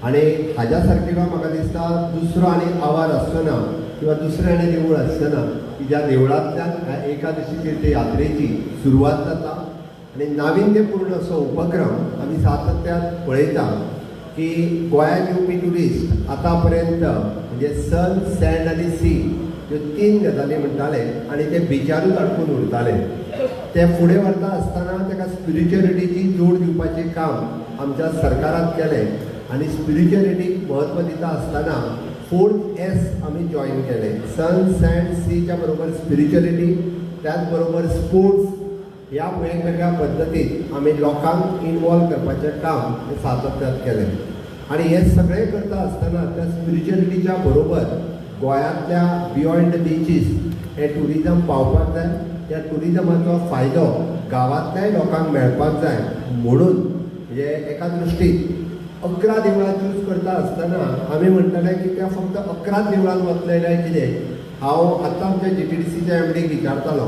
आनी हाज्या सारकेलो म्हाका दिसता दुसरो आनी आवार आसचो ना किंवा दुसरें आनी देवूळ आसचें ना की ज्या देवळांतल्यान ह्या एकादशी तीर्थयात्रेची सुरवात जाता. आनी नाविन्यपूर्ण असो उपक्रम आमी सातत्यान पळयता की गोंयांत येवपी ट्युरिस्ट आतां पर्यंत म्हणजे सन, सँड आनी सी ह्यो 3 गजाली म्हणटाले आनी ते बिचारूच आडकून उरताले. ते फुडें व्हरता आसतना ताका स्पिरिच्युअलिटीची जोड दिवपाचें काम आमच्या सरकारान केलें आनी स्पिरिच्युअलिटीक म्हत्व दिता आसतना 4th S आमी जॉयन केलें. सन, सँड, सीच्या बरोबर स्पिरिच्युअलिटी, त्याच बरोबर स्पोर्ट्स, ह्या वेगवेगळ्या पद्दतीन आमी लोकांक इनवॉल्व करपाचें काम हें सातत्यान केलें. आनी हें सगळें करता आसतना त्या स्पिरिच्युअलिटीच्या बरोबर गोंयांतल्या बियोंड बिचीस हें ट्युरिजम पावपाक जाय, त्या ट्युरिजमाचो फायदो गांवांतल्याय लोकांक मेळपाक जाय म्हणून म्हणजे एका दृश्टीन 11 देवळां चूज करता आसतना आमी म्हणटाले की त्या फक्त 11 देवळांत वतले काय कितें. हांव आतां आमच्या GTDCच्या MDक विचारतालो,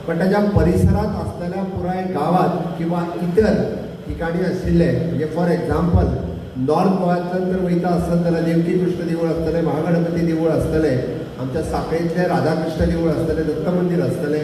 पण ताच्या परिसरांत आसलेल्या पुराय गांवांत किंवा इतर ठिकाणी आशिल्ले म्हणजे फॉर एक्झाम्पल नॉर्थ गोव्यांतल्यान जर वयता आसत जाल्यार देवकी कृष्ण देवूळ आसतलें, महागणपती देवूळ आसतलें, आमच्या साखळेंतलें राधाकृष्ण देवूळ आसतलें, दत्त मंदीर आसतलें,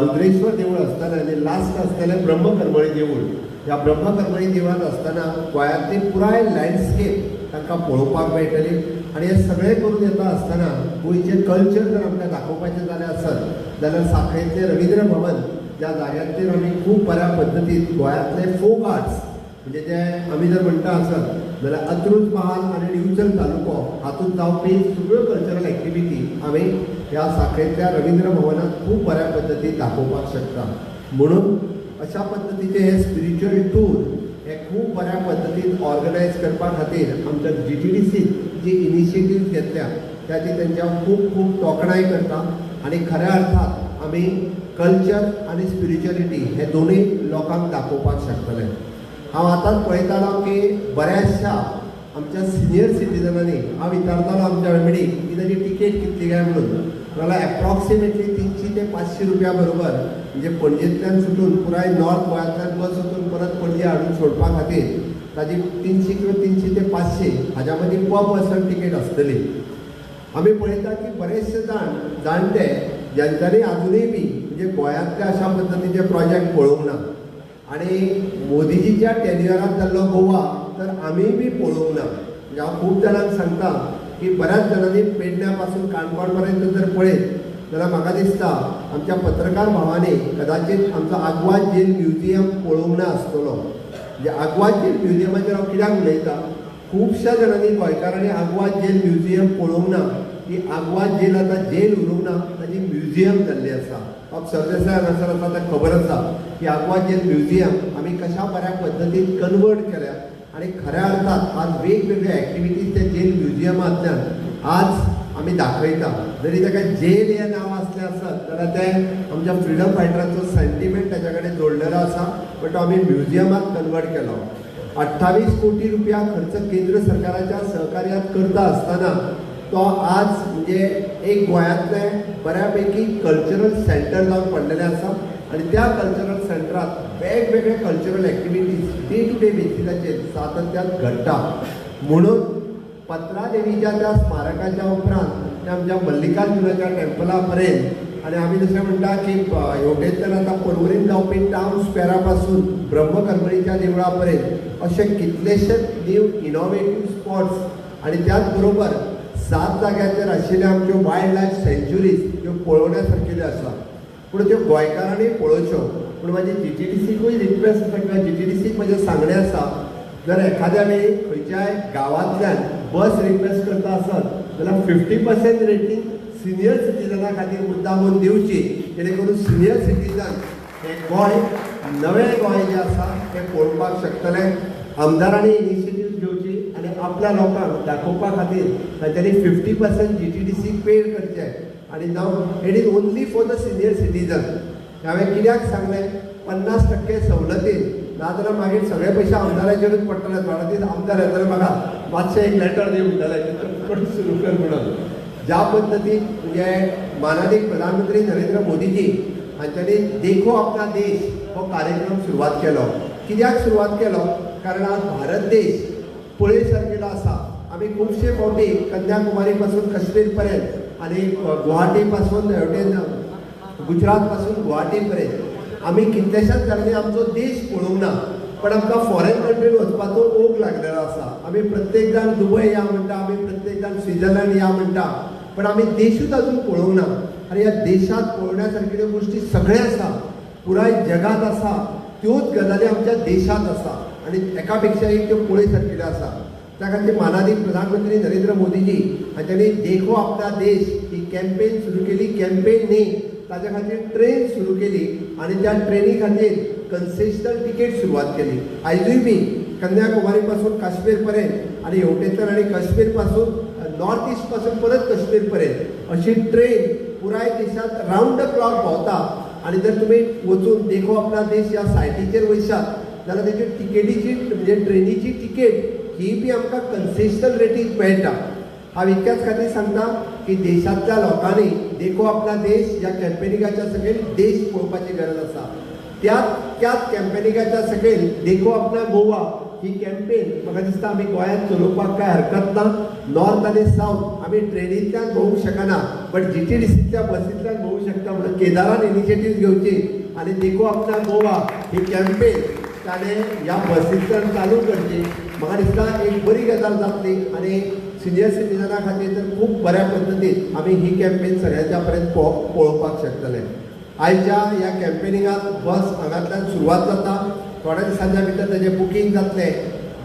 रुद्रेश्वर देवूळ आसतलें आनी लास्ट आसतलें ब्रह्मकर्मळी देवूळ. ह्या ब्रह्मकर्मळी देवळांत आसतना गोंयांतली पुराय लँडस्केप तांकां पळोवपाक मेळटली. आनी हें सगळें करून येता आसतना गोंयचें कल्चर जर आमकां दाखोवपाचें जालें आसत जाल्यार साखळेंतलें रवींद्र भवन ज्या जाग्याचेर आमी खूब बऱ्या पद्दतीन गोंयांतले फोक आर्ट्स म्हणजे जे आमी जर म्हणटा आसत जाल्यार अत्रुज महाल आनी दिवचल तालुको हातूंत जावपी सगळ्यो कल्चरल एक्टिविटी आमी ह्या साखळेंतल्या रवींद्र भवनांत खूब बऱ्या पद्दतीन दाखोवपाक शकता. म्हणून अशा पद्दतीचे हे स्पिरिच्युअल टूर हे खूब बऱ्या पद्दतीन ऑर्गनायज करपा खातीर आमच्या GTDCन जी इनिशिएटीव्स घेतल्या त्याची तेंच्या खूब खूब तोखणाय करता. आनी खऱ्या अर्थात आमी कल्चर आनी स्पिरिच्युअलिटी हे दोनूय लोकांक दाखोवपाक शकतले. हांव आतांच पळयतालो की बऱ्याचशा आमच्या सिनियर सिटीजनांनी, हांव विचारतालो आमच्या एमडीक की ताजी टिकेट कितली काय म्हणून, जाल्यार एप्रॉक्सिमेटली 300 ते 500 रुपया बरोबर म्हणजे पणजेंतल्यान सुटून पुराय नॉर्थ गोंयांतल्यान बस वचून परत पणजे हाडून सोडपा खातीर ताजी 300 किंवा 300 ते 500 हाज्या मदीं पर पर्सन टिकेट आसतली. आमी पळयता की बरेचशे जाण जाणटे ज्यांच्यानी आजुनूय बी म्हणजे गोंयांतल्या अशा पद्दतीचे प्रोजेक्ट पळोवंक ना आनी मोदीजीच्या टेन्युअरांत जाल्लो गोवा तर आमीय बी पळोवंक ना. म्हणजे हांव खूब जाणांक सांगता की बऱ्याच जाणांनी पेडण्या पासून काणकोण पर्यंत जर पळयत जाल्यार म्हाका दिसता आमच्या पत्रकार भावांनी कदाचित आमचो आगवाद जेल म्युझियम पळोवंक ना आसतलो. म्हणजे आगवाद जेल म्युझियमाचेर हांव कित्याक उलयता, खुबश्या जाणांनी गोंयकारांनी आगवाद जेल म्युझियम पळोवंक ना. की आगवाद जेल आतां जेल उरूंक ना, ताजी म्युझियम जाल्ली आसा. बाब सरदेसाय हांगासर आसा, ताका खबर आसा की आगवाद जेल म्युझियम आमी कशा बऱ्या पद्दतीन कन्वर्ट केल्या आनी खऱ्या अर्थात आज वेगवेगळ्यो एक्टिविटीज त्या जेल म्युझियमांतल्यान आज आमी दाखयता. जरी ताका जेल हें नांव आसलें आसत जाल्यार तें आमच्या फ्रिडम फायटरांचो सेंटिमेंट ताच्या कडेन जोडलेलो आसा, बट तो आमी म्युझियमांत कन्वर्ट केलो. 28 कोटी रुपया खर्च केंद्र सरकाराच्या सहकार्यात करता आसतना तो आज म्हणजे एक गोंयांतलें बऱ्यापैकी कल्चरल सेंटर जावन पडलेलें आसा आनी त्या कल्चरल सेंटरांत वेगवेगळे cultural activities day to day बेसिसाचेर सातत्यान घडटा. म्हणून पत्रादेवीच्या त्या स्मारकाच्या उपरांत त्या आमच्या मल्लिकार्जुनाच्या टेम्पला पर्यंत आनी आमी जशें म्हणटा की हेवटेंतल्यान आतां पर्वरीन जावपी टावन स्क्वेरा पासून ब्रह्मकर्मणीच्या देवळा पर्यंत अशे कितलेशेच न्यू इनोवेटीव स्पॉट्स आनी त्याच बरोबर 7 जाग्याचेर आशिल्ल्यो आमच्यो वायल्ड लायफ सँच्युरीज त्यो पळोवण्या सारकेल्यो आसा. पूण त्यो गोंयकारांनी पळोवच्यो. पूण म्हाजी GTDCकूय रिक्वेस्ट आसा किंवा GTDCक म्हजें सांगणें आसा, जर एखाद्या वेळी खंयच्याय गांवांतल्यान बस रिक्वेस्ट करता आसत जाल्यार 50% रेटीन सिनियर सिटीजना खातीर मुद्दामून दिवची, जेणे करून सिनियर सिटीजन हे गोंय, नवें गोंय जें आसा तें पळोवपाक शकतले. आमदारांनी इनिशिएटीव घेवची आनी आपल्या लोकांक दाखोवपा खातीर तांच्यांनी 50% GTDC paid करचें. आनी now it is only for the senior citizen. हांवें कित्याक सांगलें 50% सवलतीन, नाजाल्यार मागीर सगळे पयशे आमदाराचेरूच पडटले. थोडे दीस आमदार येतले म्हाका मातशें एक लेटर दी म्हणटले चित्रपट सुरू कर म्हणून. ज्या पद्दतीन म्हणजे मानादीक प्रधानमंत्री नरेंद्र मोदीजी हांच्यांनी देखो अपना देश हो कार्यक्रम सुरवात केलो. कित्याक सुरवात केलो, कारण आज भारत देश पळय सारकेलो आसा. आमी खुबशे फावटी कन्याकुमारी पासून काश्मीर पर्यंत आनी गुवाहाटी पासून हेवटेन गुजरात पासून गुवाहाटी पर्यंत आमी कितल्याशाच जाणांनी आमचो देश पळोवंक ना, पण आमकां फॉरेन कंट्रीन वचपाचो ओघ लागलेलो आसा. आमी प्रत्येक जाण दुबय या म्हणटा, आमी प्रत्येक जाण स्वित्झर्लंड या म्हणटा, पण आमी देशूच अजून पळोवंक ना. आनी ह्या देशांत पळोवण्या सारकेल्यो गोश्टी सगळें आसा, पुराय जगांत आसा, त्योच गजाली आमच्या देशांत आसा आनी एका पेक्षा एक त्यो पळय सारकेल्यो आसा. त्या खातीर मानादीक प्रधानमंत्री नरेंद्र मोदीजी हांच्यांनी देखो अपना देश ही कॅम्पेन सुरू केली. कॅम्पेन न्ही, ताच्या खातीर ट्रेन सुरू केली आनी त्या ट्रेनी खातीर कन्सेशनल तिकेट सुरवात केली. आयजूय बी कन्याकुमारी पासून काश्मीर पर्यंत आनी हेवटेंतल्यान आनी काश्मीर पासून नॉर्थ ईस्ट पासून परत काश्मीर पर्यंत अशी ट्रेन पुराय देशांत रावंड the clock भोंवता. आनी जर तुमी वचून देखो अपना देश ह्या सायटीचेर वयशात जाल्यार तेची टिकेटीची म्हणजे ट्रेनीची तिकेट ही बी आमकां कन्सेशनल रेटीन मेळटा. हांव इतक्याच खातीर सांगता की देशांतल्या लोकांनी देखो अपना देश ह्या कॅम्पेनिंगाच्या सकयल देश पळोवपाची गरज आसा. त्याच कॅम्पेनिंगाच्या सकयल देखो अपना गोवा ही कॅम्पेन म्हाका दिसता आमी गोंयांत चलोवपाक कांय हरकत ना. नॉर्थ आनी सावथ आमी ट्रेनींतल्यान भोंवूंक शकना, बट GTDCतल्या बसींतल्यान भोंवूंक शकता. म्हणून केदारान इनिशिएटीव घेवची आनी देखो अपना गोवा ही कॅम्पेन ताणें ह्या बसींतल्यान चालू करची. म्हाका दिसता एक बरी गजाल जातली आनी सिनियर सिटीजना खातीर तर खूब बऱ्या पद्दतीन आमी ही कॅम्पेन सगळ्यांच्या पर्यंत पळोवपाक शकतले. आयच्या ह्या कॅम्पेनिंगाक बस हांगांतल्यान सुरवात जाता, थोड्या दिसांच्या भितर तेजें बुकींग जातलें.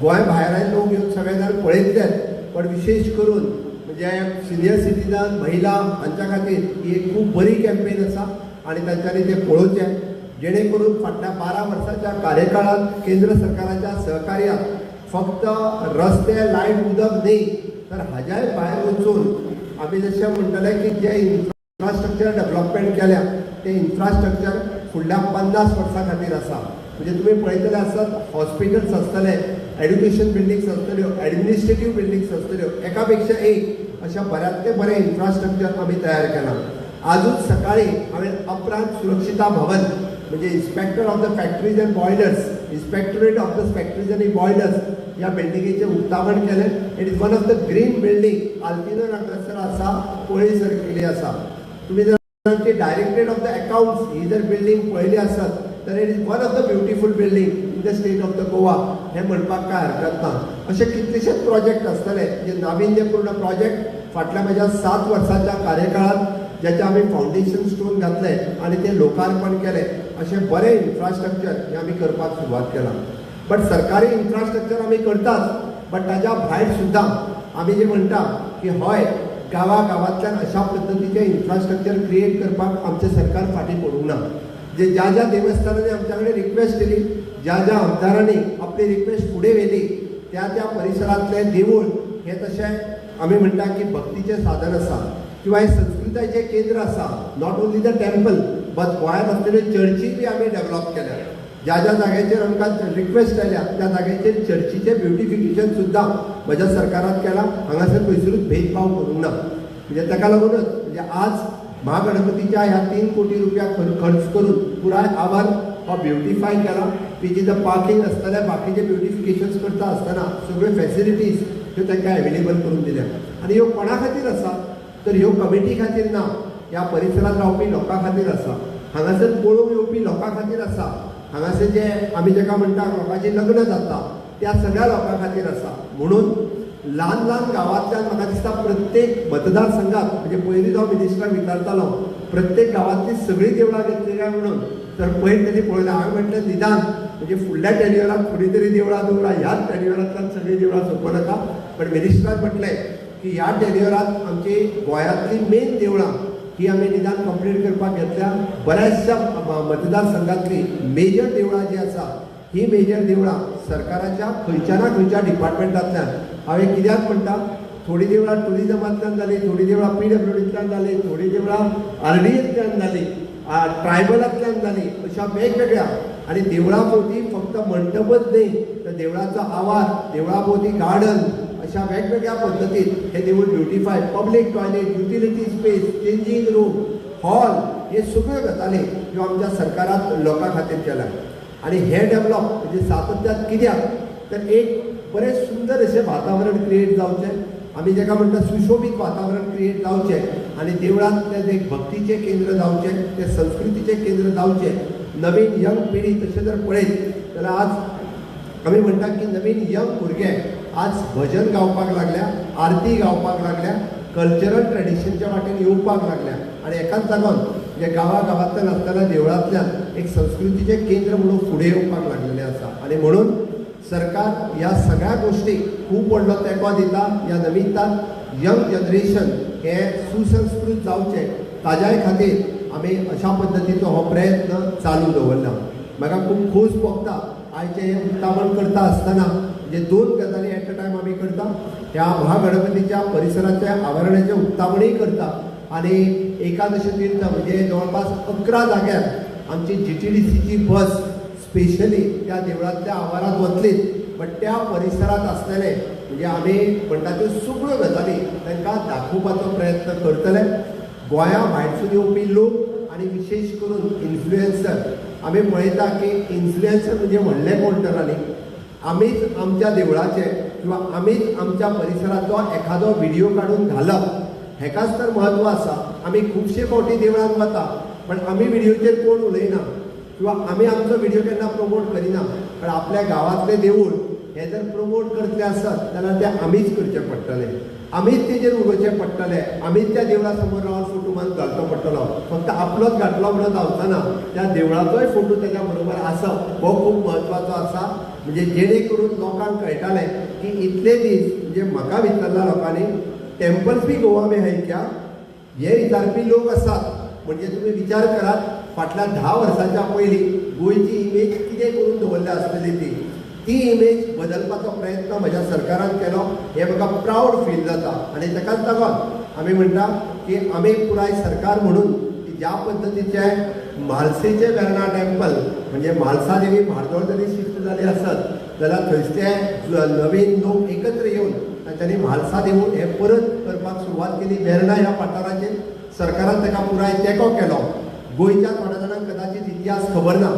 गोंय भायराय लोक येवन सगळे जाण पळयतलेच, पण विशेष करून म्हणजे सिनियर सिटीजन, महिला हांच्या खातीर ही एक खूब बरी कॅम्पेन आसा आनी तांच्यांनी तें पळोवचें, जेणे करून फाटल्या 12 वर्साच्या कार्यकाळांत केंद्र सरकाराच्या सहकार्यात फक्त रस्ते, लायट, उदक न्ही, तर हाज्याय भायर वचून आमी जशें म्हणटले की जे इन्फ्रास्ट्रक्चर डेवलपमेंट केल्या तें इन्फ्रास्ट्रक्चर फुडल्या 50 वर्सां खातीर आसा. म्हणजे तुमी पळयतले आसत, हॉस्पिटल्स आसतले, एड्युकेशन बिल्डिंग्स आसतल्यो, एडमिनिस्ट्रेटीव बिल्डिंग्स आसतल्यो, एका पेक्षा एक अशा बऱ्यांतलें बरें इन्फ्रास्ट्रक्चर आमी तयार केलां. आजूच सकाळी हांवें अपरांत सुरक्षिता भवन म्हणजे inspector of the factories and boilers, inspectorate of the factories and boilers ह्या बिल्डिंगेचें उक्तावण केलें. It is one of the green building, Altinho हांगासर आसा, पळय सरकेली आसा. तुमी जर आमची डायरेक्टरेट ऑफ the accounts ही जर बिल्डींग पळयली आसत तर it is one of the beautiful building in the state of the Goa हें म्हणपाक कांय हरकत ना. अशे कितलेशेच प्रोजेक्ट आसतले जे नाविन्यपूर्ण प्रोजेक्ट फाटल्या म्हज्या 7 वर्सांच्या कार्यकाळात ज्याचे आमी फावंडेशन स्टोन घातले आनी ते लोकार्पण केले, अशें बरें इन्फ्रास्ट्रक्चर हें आमी करपाक सुरवात केलां. बट सरकारी इन्फ्रास्ट्रक्चर आमी करताच, बट ताज्या भायर सुद्दां आमी जे म्हणटा की हय गांवा गांवांतल्यान अशा पद्दतीचें इन्फ्रास्ट्रक्चर क्रिएट करपाक आमचें सरकार फाटीं पडूंक ना. जे ज्या ज्या देवस्थानांनी आमच्या कडेन रिक्वेस्ट केली, ज्या ज्या आमदारांनी आपली रिक्वेस्ट फुडें व्हेली, त्या त्या परिसरांतलें देवूळ हें तशें आमी म्हणटा की भक्तीचें साधन आसा किंवा हें संस्कृतायेचें केंद्र आसा. Not only the temple but गोंयांत आसलेल्यो चर्ची बी आमी डेवलॉप केल्या. ज्या ज्या जाग्याचेर आमकां रिक्वेस्ट आयल्या त्या जाग्याचेर चर्चीचें ब्युटिफिकेशन सुद्दां म्हज्या सरकारान केलां. हांगासर खंयसरूच भेदभाव करूंक ना. म्हणजे ताका लागूनच म्हणजे आज महागणपतीच्या ह्या 3 कोटी रुपया खर्च करून पुराय आवार हो ब्युटिफाय केला. which is the parking आसतलें, बाकीचे ब्युटिफिकेशन्स करता आसतना सगळ्यो फॅसिलिटीज ह्यो तांकां एवेलेबल करून दिल्या. आनी ह्यो कोणा खातीर आसा तर ह्यो कमिटी खातीर ना, ह्या परिसरांत रावपी लोकां खातीर आसा, हांगासर पळोवंक येवपी लोकां खातीर आसा, हांगासर जे आमी जाका म्हणटा लोकांची लग्न जाता त्या सगळ्या लोकां खातीर आसा. म्हणून ल्हान ल्हान गांवांतल्यान म्हाका दिसता प्रत्येक मतदारसंघात, म्हणजे पयलीं हांव मिनिस्टराक विचारतालो प्रत्येक गांवांतली सगळीं देवळां घेतली काय म्हणून, तर पयर तेणी पळयलें. हांवें म्हटलें निदान म्हणजे फुडल्या टेन्युअराक थोडी तरी देवळां दवरा, ह्याच टेन्युअरांतल्यान सगळीं देवळां सोंपोवं नाका. पण मिनिस्टरान म्हटलें की ह्या टेन्युअरात आमची गोंयांतली मेन देवळां ही आमी निदान कंप्लीट करपाक घेतल्या. बऱ्याचशा मतदारसंघातली मेजर देवळां जी आसा ही मेजर देवळां सरकाराच्या खंयच्या ना खंयच्या डिपार्टमेंटांतल्यान, हांवें कित्याक म्हणटा थोडीं देवळां ट्युरिजमांतल्यान जालीं, थोडीं देवळां PWDंतल्यान जालीं, थोडीं देवळां RDAंतल्यान जालीं, ट्रायबलांतल्यान जालीं, अशा वेगवेगळ्या. आनी देवळां भोंवती फक्त मंडपच न्ही तर देवळाचो आवार, देवळां भोंवती गार्डन, अशा वेगवेगळ्या पद्दतीन हे देवूळ beautify, public toilet, utility space, changing room, hall, हे सगळ्यो गजाली ह्यो आमच्या सरकारान लोकां खातीर केल्या. आनी हे डेवलप म्हणजे सातत्यात कित्याक तर एक बरें सुंदर अशें वातावरण क्रिएट जावचें, आमी जाका म्हणटा सुशोबीत वातावरण क्रिएट जावचें आनी देवळांत तें एक भक्तीचें केंद्र जावचें, तें संस्कृतीचें केंद्र जावचें. नवीन यंग पिढी तशें जर पळयत जाल्यार आज आमी म्हणटा की नवीन यंग भुरगे आज भजन गावपाक लागल्या, आरती गावपाक लागल्या, कल्चरल ट्रेडिशनच्या वाटेन येवपाक लागल्या. आनी एकाच लागून म्हणजे गांवा गांवांतल्यान आसतना देवळांतल्यान एक संस्कृतीचें केंद्र म्हणून फुडें येवपाक लागलेलें आसा. आनी म्हणून सरकार ह्या सगळ्या गोश्टीक खूब व्हडलो तेंको दिता. ह्या निमित्तान यंग जनरेशन हें सुसंस्कृत जावचें ताज्याय खातीर आमी अशा पद्दतीचो हो प्रयत्न चालू दवरला. म्हाका खूब खोस भोगता आयचें हें उक्तावण करता आसतना. म्हणजे 2 गजाली एट अ टायम आमी करता, ह्या महागणपतीच्या परिसराच्या आवरणाचें उक्तावणूय करता आनी एकादशी तीर्थ म्हणजे जवळपास 11 जाग्यार आमची GTDCची बस स्पेशली त्या देवळांतल्या आवारांत वतलीच, बट त्या परिसरांत आसलेले म्हणजे आमी म्हणटा त्यो सगळ्यो गजाली तांकां दाखोवपाचो प्रयत्न करतले. गोंया भायरसून येवपी लोक आनी विशेश करून इन्फ्लुएन्सर, आमी पळयता की इन्फ्लुएन्सर म्हणजे व्हडले कोण तर न्ही, आमीच आमच्या देवळाचे किंवा आमीच आमच्या परिसराचो एखादो व्हिडियो काडून घालप हेकाच तर म्हत्व आसा. आमी खुबशे फावटी देवळांत वता पण आमी व्हिडियोचेर कोण उलयना किंवा आमी आमचो व्हिडियो केन्ना प्रमोट करिना. पण आपल्या गांवांतलें देवूळ हें जर प्रमोट करतलें आसत जाल्यार तें आमीच करचें पडटलें, आमीच तेजेर उलोवचें पडटलें, आमीच त्या देवळा समोर रावन फोटो मारून घालचो पडटलो. फक्त आपलोच घातलो म्हणून जावचो ना, त्या देवळाचोय फोटो तेच्या बरोबर आसप हो खूब म्हत्वाचो आसा. म्हणजे जेणे करून लोकांक कळटालें की इतले दीस म्हणजे म्हाका विचारला लोकांनी टेम्पल्स बी गोवा में है क्या, हे विचारपी लोक आसात. म्हणजे तुमी विचार करात फाटल्या 10 वर्सांच्या पयलीं गोंयची इमेज कितें करून दवरल्या आसतली ती ती इमेज बदलपाचो प्रयत्न म्हज्या सरकारान केलो हें म्हाका प्रावड फील जाता. आनी ताकाच लागून आमी म्हणटा की आमी पुराय सरकार म्हणून ज्या पद्दतीचे म्हालसेचें वेर्णा टेम्पल म्हणजे म्हालसा देवी म्हार्दोळ जरी शिफ्ट जाली आसत जाल्यार थंयचे नवीन लोक एकत्र येवन तांच्यांनी म्हालसा देवूळ हें परत करपाक सुरवात केली. वेर्णा ह्या वाठाराचेर सरकारान ताका पुराय तेंको केलो. गोंयच्या थोड्या जाणांक कदाचित इतिहास खबर ना,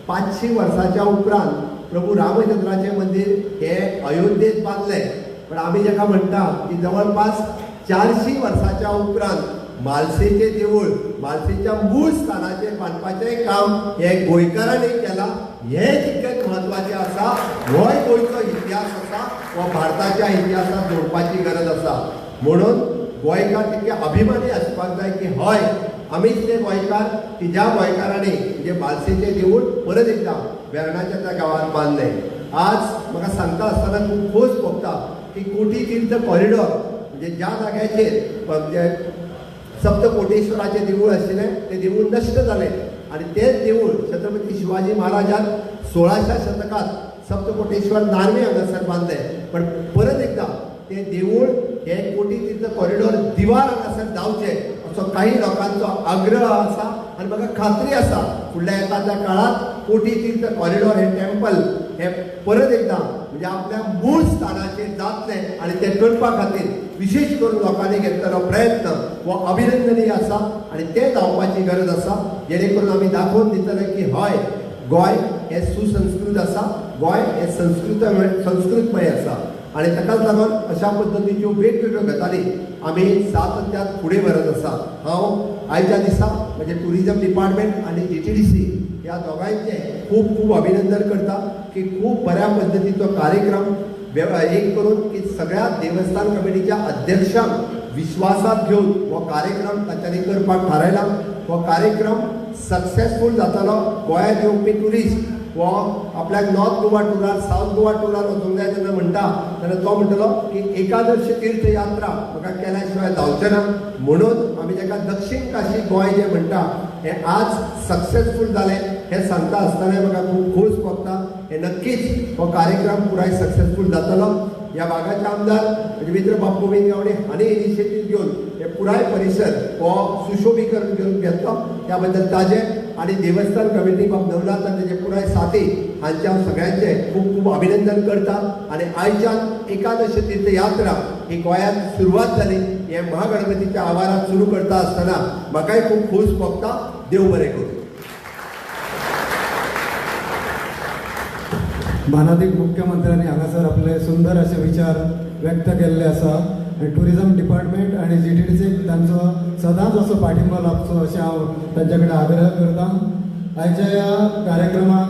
500 वर्सांच्या उपरांत प्रभू रामचंद्राचें मंदीर हें अयोध्येंत बांदलें, पण आमी जाका म्हणटा की जवळपास 400 वर्सांच्या उपरांत म्हालसेचें देवूळ म्हालसेच्या मूळ स्थानाचेर बांदपाचें काम हें गोंयकारांनी केलां. हें जितकें म्हत्वाचें आसा, होय गोंयचो इतिहास आसा, हो भारताच्या इतिहासांत जोडपाची गरज आसा. म्हणून गोंयकार तितके अभिमानी आसपाक जाय की हय आमीच ते गोंयकार की ज्या गोंयकारांनी म्हणजे म्हालसेचें देवूळ परत एकदां वेर्णाच्या त्या गांवांत बांदलें. आज म्हाका सांगता आसतना खूब खोस भोगता की कोटी तीर्थ कॉरिडॉर म्हणजे ज्या जाग्याचेर म्हणजे सप्तकोटेश्वराचें देवूळ आशिल्लें तें देवूळ नश्ट जालें आनी तेंच देवूळ छत्रपती शिवाजी महाराजान 16व्या शतकांत सप्तकोटेश्वर नार्वे हांगासर बांदलें. पण परत एकदां तें देवूळ हे कोटी तीर्थ कॉरिडॉर दिवार हांगासर जावचें असो काही लोकांचो आग्रह आसा आनी म्हाका खात्री आसा फुडल्या येता त्या काळांत कोटी तीर्थ कॉरिडॉर हे टेम्पल हे परत एकदां म्हणजे आपल्या मूळ स्थानाचेर जातलें आनी तें करपा खातीर विशेष करून लोकांनी घेतलेलो प्रयत्न हो अभिनंदनीय आसा आनी तें जावपाची गरज आसा, जेणे करून आमी दाखोवन दितले की हय गोंय हें सुसंस्कृत आसा, गोंय हें संस्कृतमय आसा. आनी ताकाच लागून अशा पद्दतीच्यो वेगवेगळ्यो गजाली आमी सातत्यान फुडें व्हरत आसा. हांव आयच्या दिसा म्हणजे ट्युरिजम डिपार्टमेंट आनी GTDC ह्या दोगांयचें खूब खूब अभिनंदन करता की खूब बऱ्या पद्दतीचो कार्यक्रम एक करून की सगळ्या देवस्थान कमिटीच्या अध्यक्षांक विश्वासात घेवन हो कार्यक्रम तांच्यांनी करपाक थारायला. हो कार्यक्रम सक्सेसफूल जातलो. गोंयांत येवपी ट्युरिस्ट हो आपल्याक नॉर्थ गोवा टुरार सावथ गोवा टुरार वचूंक जाय जेन्ना म्हणटा तेन्ना तो म्हणटलो की एकादश तीर्थयात्रा म्हाका केल्या शिवाय जावचें ना. म्हणून आमी ताका दक्षीण काशी गोंय जें म्हणटा हें आज सक्सेसफूल जालें हें सांगता आसतना म्हाका खूब खोस भोगता. हें नक्कीच हो कार्यक्रम पुराय सक्सेसफूल जातलो. ह्या भागाचे आमदार म्हणजे मित्र बाब गोविंद गावडे हांणी इनिशिएटीव घेवन हे पुराय परिसर हो सुशोभीकरण करून घेतलो त्या बद्दल ताजे आनी देवस्थान कमिटी बाब नवनाथ आनी तेजे पुराय साथी हांचे हांव सगळ्यांचें खूब खूब अभिनंदन करता. आनी आयच्यान एकादश तीर्थयात्रा ही गोंयांत सुरवात जाली हे महागणपतीच्या आवारात सुरू करता आसतना म्हाकाय खूब खोस भोगता. देव बरें करूं. मानादीक मुख्यमंत्र्यांनी हांगासर आपले सुंदर अशे विचार व्यक्त केल्ले आसा आनी ट्युरिजम डिपार्टमेंट आनी GTDC तांचो सदांच असो पाठिंबो लाभचो अशें हांव तांचे कडेन आग्रह करता. आयच्या ह्या कार्यक्रमाक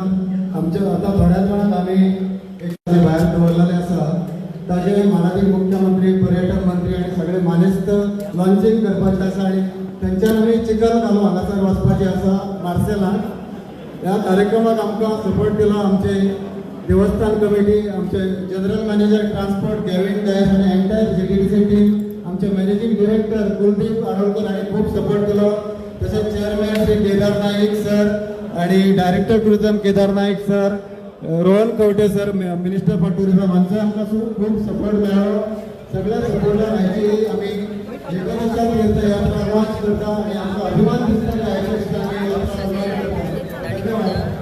आमच्या आतां थोड्याच वेळान आमी एक भायर दवरलेलें आसा ताजे मानादीक मुख्यमंत्री, पर्यटन मंत्री आनी सगळे मानेस्त लॉन्चिंग करपाचें आसा आनी थंयच्यान आमी चिखल कालो हांगासर वचपाचें आसा मार्सेलाक. ह्या कार्यक्रमाक आमकां सपोर्ट दिलो आमचे देवस्थान कमिटी, आमचे general manager transport Gavin Dias आनी एंटायर GTDC team, आमचे मॅनेजींग डिरेक्टर कुलदीप आरोलकर हांणी खूब सपोर्ट दिलो, तशेंच चेअरमॅन श्री केदार नाईक सर आनी director tourism Kedar Naik sir, Rohan Khaunte sir minister for tourism हांचो आमकां खूब सपोर्ट मेळ्ळो. सगळ्या सपोर्टान हाची आमी एकादशा तीर्थयात्रा लॉन्च करता आनी आमकां अभिमान दिसता की आयच्या दिसा आमी यात्रा लॉन्च करता. धन्यवाद.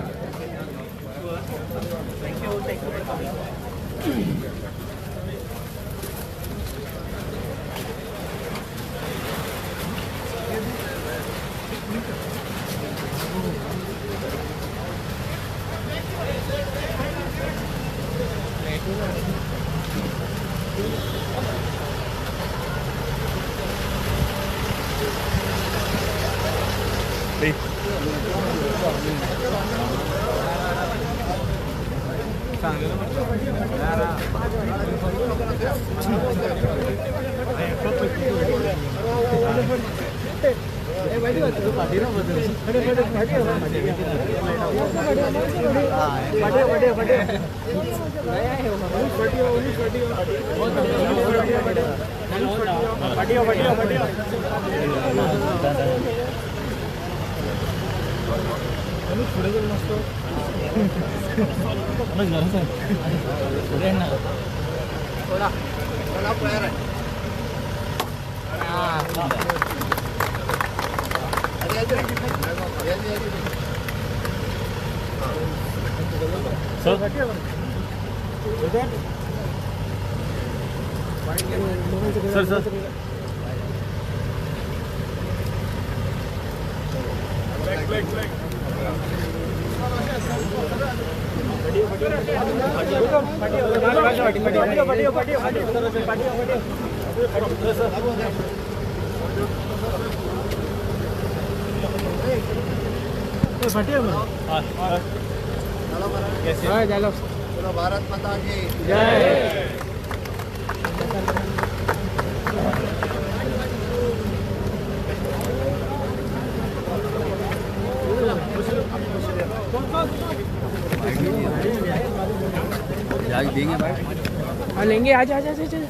Sir sir भारत माता की जय। देंगे भाई, लेंगे। आज आज आज।